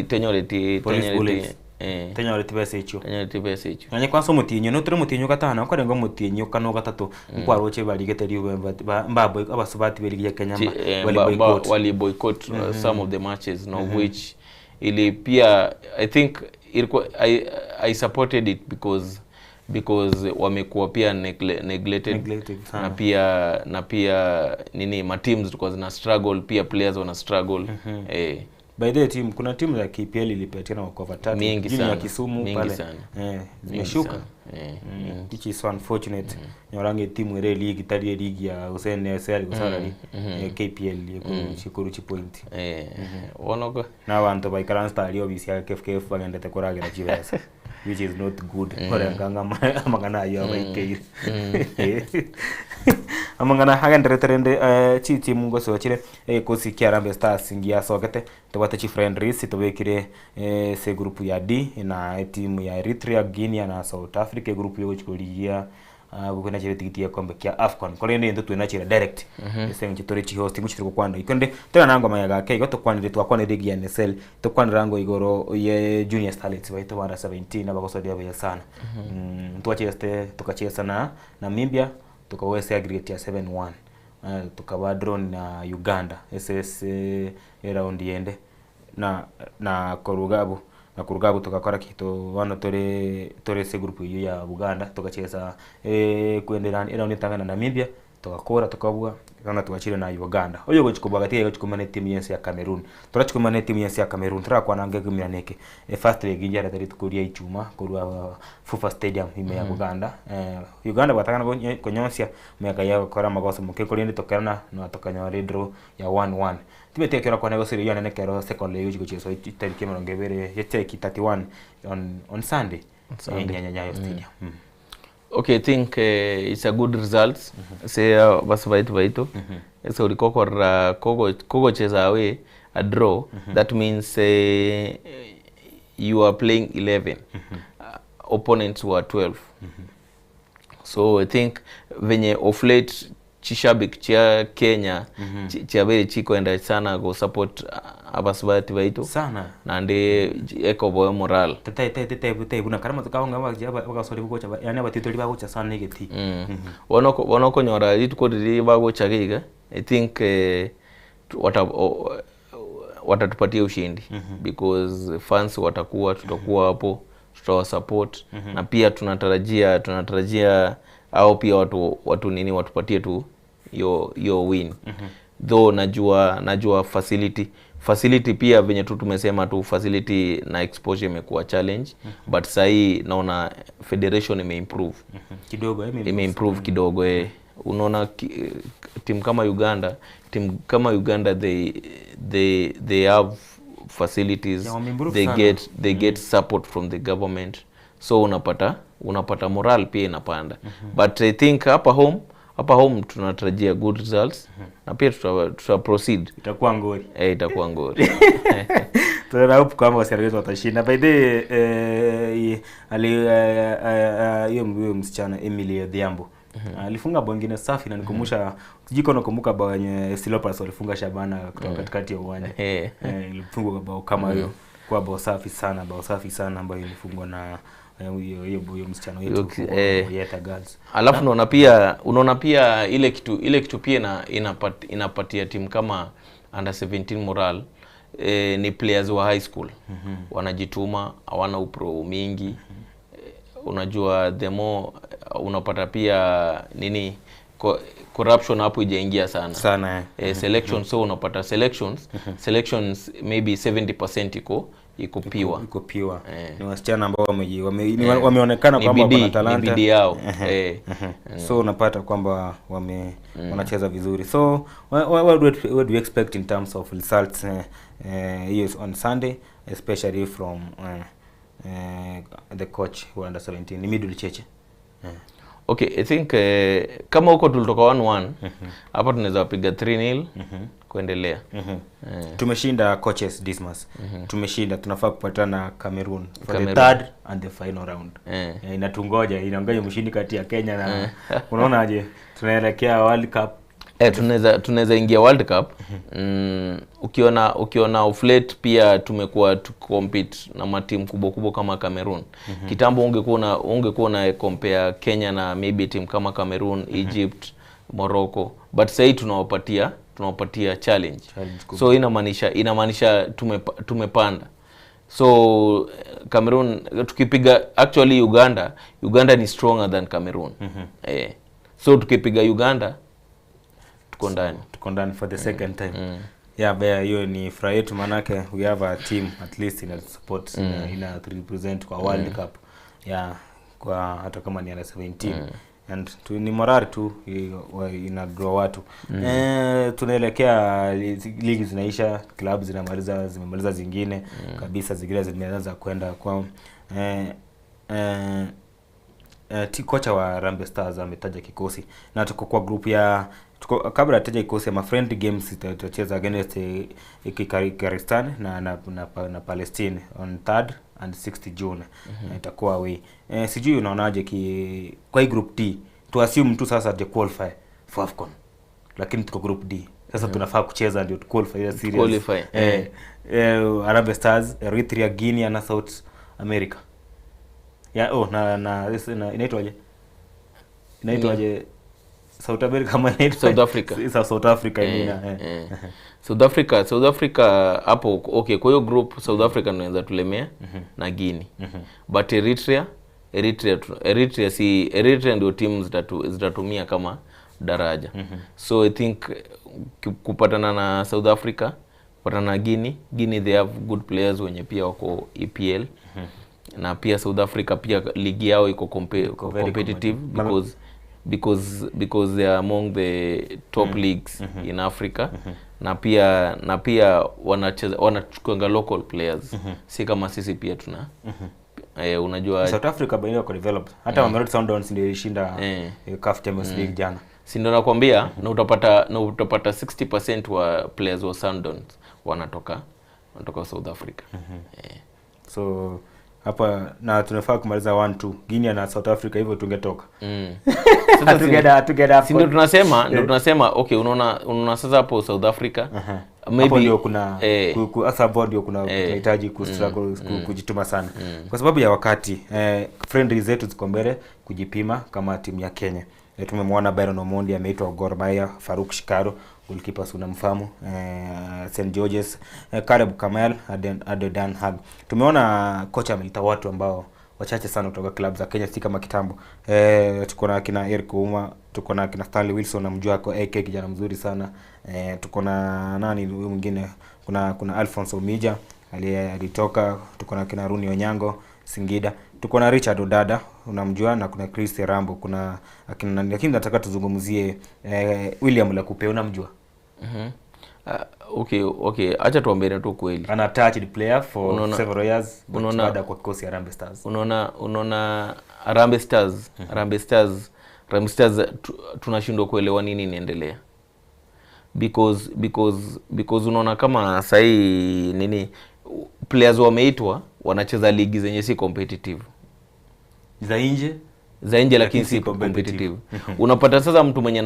tenyoreti tenyoreti pesa icho nanye kwanza mutinyo no turi mutinyo gatano korenga mutinyo kano gatatu nkwaroche baligete riwe mbabo abasubati beligiye Kenya wali boycott some of the matches no which ili pia I think ilikuwa I supported it because wamekuwa pia neglected na pia nini ma teams zilikuwa zina struggle pia players wana struggle By the way, team kuna timu za KPL ilipatiana makofa tatu. Mingi Junior sana. Kisumu Mingi pale. sana. Zimeshuka. Mingi sana. Which is so unfortunate. Nyorange timu ile league tali league ya Hussein SL gusarari KPL yeko chi point. Wonoko na abantu baikaransta ali obisi ya KFKF bagendete kuragira chibesa. Which is not good. Korenganga amangana ayo abaikeire. Amangana hagendereterende chi timu ngosochire kosi kia Harambee Stars ngia sokete tobate chi friendlies tobekire se group ya D na timu ya Eritrea, Guinea na South Africa group yo chikoligia gukena chire tikiti ya kombe kia AFCON korende ndo twena chire direct ese nchi chi host nguchitire kwanda ikonde tena nango mayaga ke goto kwanire twakwanire ligi ya NSL tokwanira ngo igoro ye Junior Starlets baito bara 17 abagosodia bya sana. Twacheste tukacheza na Namibia tukaweza aggregate ya 7-1. Tukawa drawn na Uganda SS round yende na Korugabo na Korugabo tukakora kitu wana tore se group hiyo ya Uganda tukacheza kuendelea round tangana na Namibia tukakora tukabwa kana tuachire na Uganda oyo gochikubagatia gochikumane timu yense ya Cameroon turachikumane timu yense ya Cameroon turakwana ngegumira neke first leg injara tari tukuria ichuma kurwa Fufa Stadium ime ya Uganda. Uganda batakana konyonsia meka ya kora magoso muke kurindi tokerana na tokanyore draw ya 1-1 tibete kera kwana gosiri yone nekero second leg gochiso itariki 20 yeteki 31 on Sunday Nyayo Stadium. Okay, I think it's a good result. Say basi baito. So ulikokora kogo cheza away a draw. That means you are playing 11. Opponents were 12. So I think venye of late chishabik chia Kenya chia bere chiko enda sana go support abasubati baito sana nande eko boy moral tete buna karama tukawanga bakasori bugocha yani abatitori bagocha sana igeti. Wonoko nyora rituko riri bagocha giga I think watatupatia ushindi because fans watakuwa tutakuwa hapo tutawa support na pia tunatarajia au pia watu nini watupatie tu yo win. Though najua facility pia venye tu tumesema tu facility na exposure imekuwa challenge. But sahi naona federation imeimprove kidogo. Imeimprove kidogo. Unaona team kama Uganda they have facilities. Yeah, they get support from the government, so unapata moral pia inapanda. But I think hapa home tunatarajia good results. Na pia tuta proceed. Itakuwa ngori. Itakuwa ngori. Tuna hope kwamba wasanii watashinda. By the hiyo msichana Emily Odhiambo alifunga bao nyingine safi na nikumbusha sijiko nakumbuka bao yenye FC Leopards walifunga Shabana kutoka katikati ya uwanja. Ilifungwa bao kama hiyo. Kwa bao safi sana ambayo ilifungwa na hiyo msichana wetu Yeta Girls. Alafu unaona pia ile kitu pia inapatia timu kama under 17 moral. Ni players wa high school. Wanajituma, hawana upro mingi. Unajua the more unapata pia nini corruption hapo ijaingia sana. Selection. So unapata selections maybe 70% iko pure. Ni wasichana ambao wameonekana kwamba wana talanta, ni bidii yao. So unapata kwamba wanacheza vizuri. So what do we expect in terms of results is on Sunday, especially from the coach who under 17 ni Middle Cheche? Okay, I think kama huko tulitoka 1-1 hapa tunaweza piga 3-0 kuendelea. Tumeshinda coaches Dismas. Tumeshinda, tunafaa kupatana Cameroon for the third and the final round. Inatungoja, inaongoja mshindi kati ya Kenya na unaona aje tunaelekea World Cup. Tunaweza ingia World Cup. Ukiona of late pia tumekuwa tukompete na matimu kubwa kubwa kama Cameroon. Kitambo ungekuwa na compare Kenya na maybe team kama Cameroon, Egypt, Morocco, but sasa tunawapatia challenge. So inamaanisha tumepanda. So Cameroon tukipiga, actually Uganda ni stronger than Cameroon. So tukipiga Uganda tuko ndani for the second time. Yeah, bea hiyo ni furaha yetu, manake we have a team at least ina support, ina represent kwa World Cup. Yeah, kwa hata kama ni under 17. And tu, ni morale tu ina grow watu. Tunaelekea ligi zinaisha, club zinamaliza, zimemaliza zingine kabisa, zingine zimeanza kwenda kwa kocha wa Harambee Stars ametaja kikosi na tuko kwa group ya tuko, kabla ataja kikosi ya friend games tutacheza against Kyrgyzstan na Palestine on 3rd and 6th June. Itakuwa away. Sijui unaonaje kwa hii group D, tu assume tu sasa to qualify for AFCON, lakini tuko group D sasa. Tunafaa kucheza ndio tu qualify ile series. Qualify. Harambee Stars, Eritrea, Guinea na South America. Ya, oh, na inaitwaje South America kama inaitwa South Africa. South Africa, I mean, South Africa hapo, okay, kwa hiyo group South Africa tunaweza tulemea na Guinea. But Eritrea si Eritrea ndio team zitatumia kama daraja. So I think kupatana na South Africa, kupatana na Guinea they have good players wenye pia wako EPL. Na pia South Africa pia ligi yao iko very competitive because they are among the top leagues in Africa. Na pia wanacheza, wanachukuanga local players, si kama sisi pia tuna unajua South Africa by wako developed, hata Mamelodi Sundowns ndio ilishinda CAF Champions League jana. Si ndio nakwambia, na utapata 60% wa players wa Sundowns wanatoka South Africa. So hapa na tunafaa kumaliza 1-2 Guinea na South Africa, hivyo tungetoka. Sasa Hatugeda si ndio tunasema, ndio tunasema, okay, unaona sasa hapo South Africa maybe hapo ndio kuna hasa hapo ndio kuna tunahitaji ku struggle, kujituma sana kwa sababu ya wakati. Friendly zetu ziko mbele kujipima kama timu ya Kenya. Tumemwona Byron Omondi ameitwa Gor Mahia, Faruk Shikaro goalkeeper si unamfahamu, St George's, Caleb Kamel, Aden Hag. Tumeona kocha ameita watu ambao wachache sana kutoka club za Kenya, si kama kitambo. Tuko na kina Eric Ouma, tuko na kina Stanley Wilson, namjua kwa AK, kijana mzuri sana. Tuko na nani huyu mwingine, kuna Alphonse Omija alitoka, tuko na kina Runi Onyango Singida, tuko na Richard Odada unamjua, na kuna Chris Rambo, kuna akina nani, lakini nataka tuzungumzie William Lakupe, unamjua? Okay, acha tuambiane tu kweli. An attached player for several years, but baada kwa kikosi ya Harambee Stars. Unaona Harambee Stars tunashindwa kuelewa nini inaendelea because unaona kama sahii nini, players wameitwa wanacheza ligi zenye si competitive. Za nje. Za nje, lakini si competitive. Unapata sasa mtu mwenye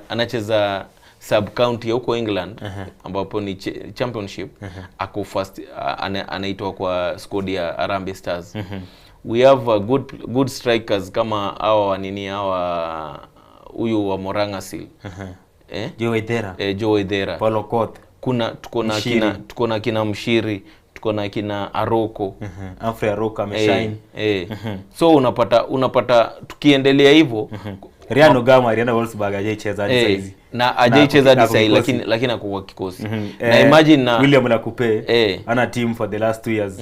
anacheza sub county ya huko England, ambapo ni championship, ako first, anaitwa kwa squad ya Harambee Stars. We have good strikers kama hawa wa nini, hawa huyu wa Murang'a Seal, eh? Joe Waithera. Eh, Joe Waithera. Paul Okoth. Kuna tuko na Mshiri. kina, tuko na kina Mshiri, tuko na kina Aroko. Humphrey Aroko ameshine. So unapata tukiendelea hivyo Ryan Ogama, Ryan Wolfsburg hajaicheza hadi saizi. Na hajaicheza hadi Na sahii, kikosi. lakini ako kwa kikosi. Na imagine na William Nakupe ana team for the last 2 years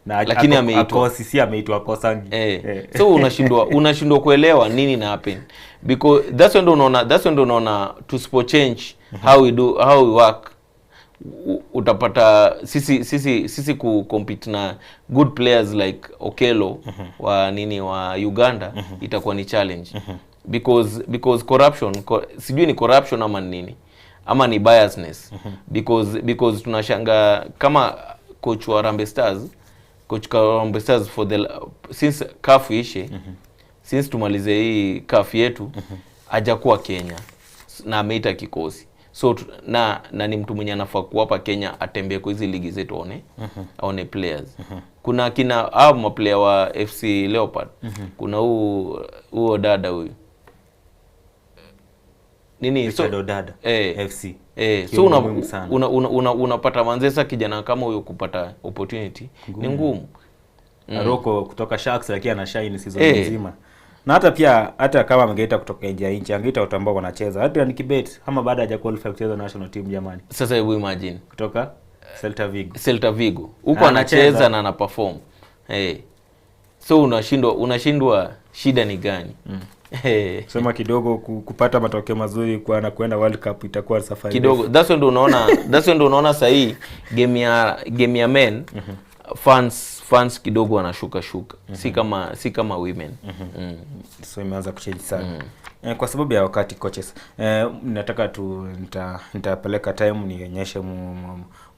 na Lakini ameitwa. Akosi, si ameitwa, akosangi. So unashindwa kuelewa nini na happen, because that's when ndo unaona tusipo change how we do, how we work, utapata sisi ku compete na good players like Okelo wa nini, wa Uganda, itakuwa ni challenge because corruption, sijui ni corruption ama ni nini ama ni biasness, because tunashanga kama coach wa Harambee Stars, coach wa Harambee Stars for the since CAF ishe, since tumalize hii CAF yetu, hajakuwa Kenya na ameita kikosi. So na ni mtu mwenye anafaa kuwapa Kenya atembee kwa hizi ligi zetu aone aone players. Kuna kina hao maplayer wa FC Leopard, kuna huo dada huyu nini. Richard Odada, FC. So Kiungo muhimu sana. Unapata manzesa kijana kama huyo kupata opportunity ni ngumu. Aroko kutoka Sharks, lakini ana shine season nzima. Na hata pia hata kama angeita kutoka nje ya nchi, angeita watu ambao wanacheza. Adrian Kibet ama baada haja qualify kucheza national team jamani. Sasa hebu imagine kutoka Celta Vigo. Celta Vigo. Huko anacheza na ana perform. Hey. So unashindwa shida ni gani? Hey. Sema kidogo kupata matokeo mazuri kwa na kwenda World Cup itakuwa safari kidogo. That's when unaona sahi game ya men fans kidogo wanashuka shuka. Si kama women. So imeanza kuchange sana. Kwa sababu ya wakati coaches, nataka tu nitapeleka time nionyeshe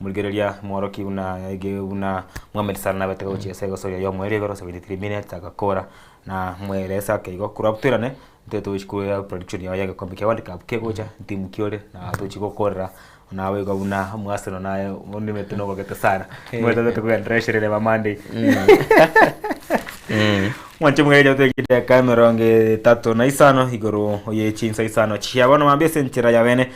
mulgereria Mworoki una Mohamed Salah na beteka kucheza ego so yo mwere goro 73 minutes akakora na mweleza keigo kuraptirane nteto ishkuya production ya yake kombe World Cup kegocha timu kiore na tuchikokorera na wega una mwasino nayo nimetunoka kete sana mwetete tukuendereshere mamandi. Mwanche mwereja utegida kamera nge 35 igoro oye chinsa isano chiabano mambie senchira ya bene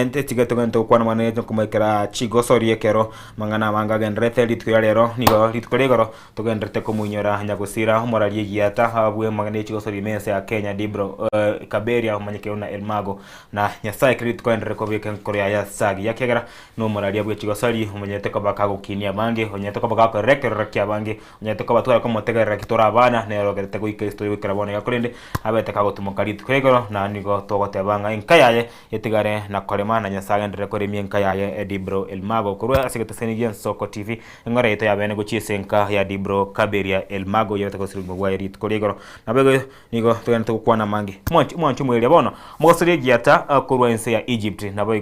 ntetige tugento kwana mane kumekera chigosori ekero mangana manga genrete litko lero nigo litko legoro tugenrete kumunyora nyagusira morarie giata abwe mangana chigosori mesa ya Kenya Dibro Kaberia manyeke una Elmago na Nyasaye kritko endere ko beke korea ya sagi yakegera no morarie bwe chigosori omanyete ko bakagukinia bange onyete ko bakakorekera kya bange onyete ko batwara ko motegerera kitora bana nero gerete goika history goikera bono gakorende abete kagotumoka rituko igoro na nigo togotebanga enka yaye etigare na korema na Nyasaye ndere koremia enka yaye Dibro Elmago korwa asegetesenigia Nsoko TV engore yeto yabene gochiese enka ya Dibro Kaberia Elmago yete gosirimo gwa rituko igoro nabego nigo tugende tugukwana mangi mwanchu mweria bono mogosori giata korwa ense ya Egypt nabo.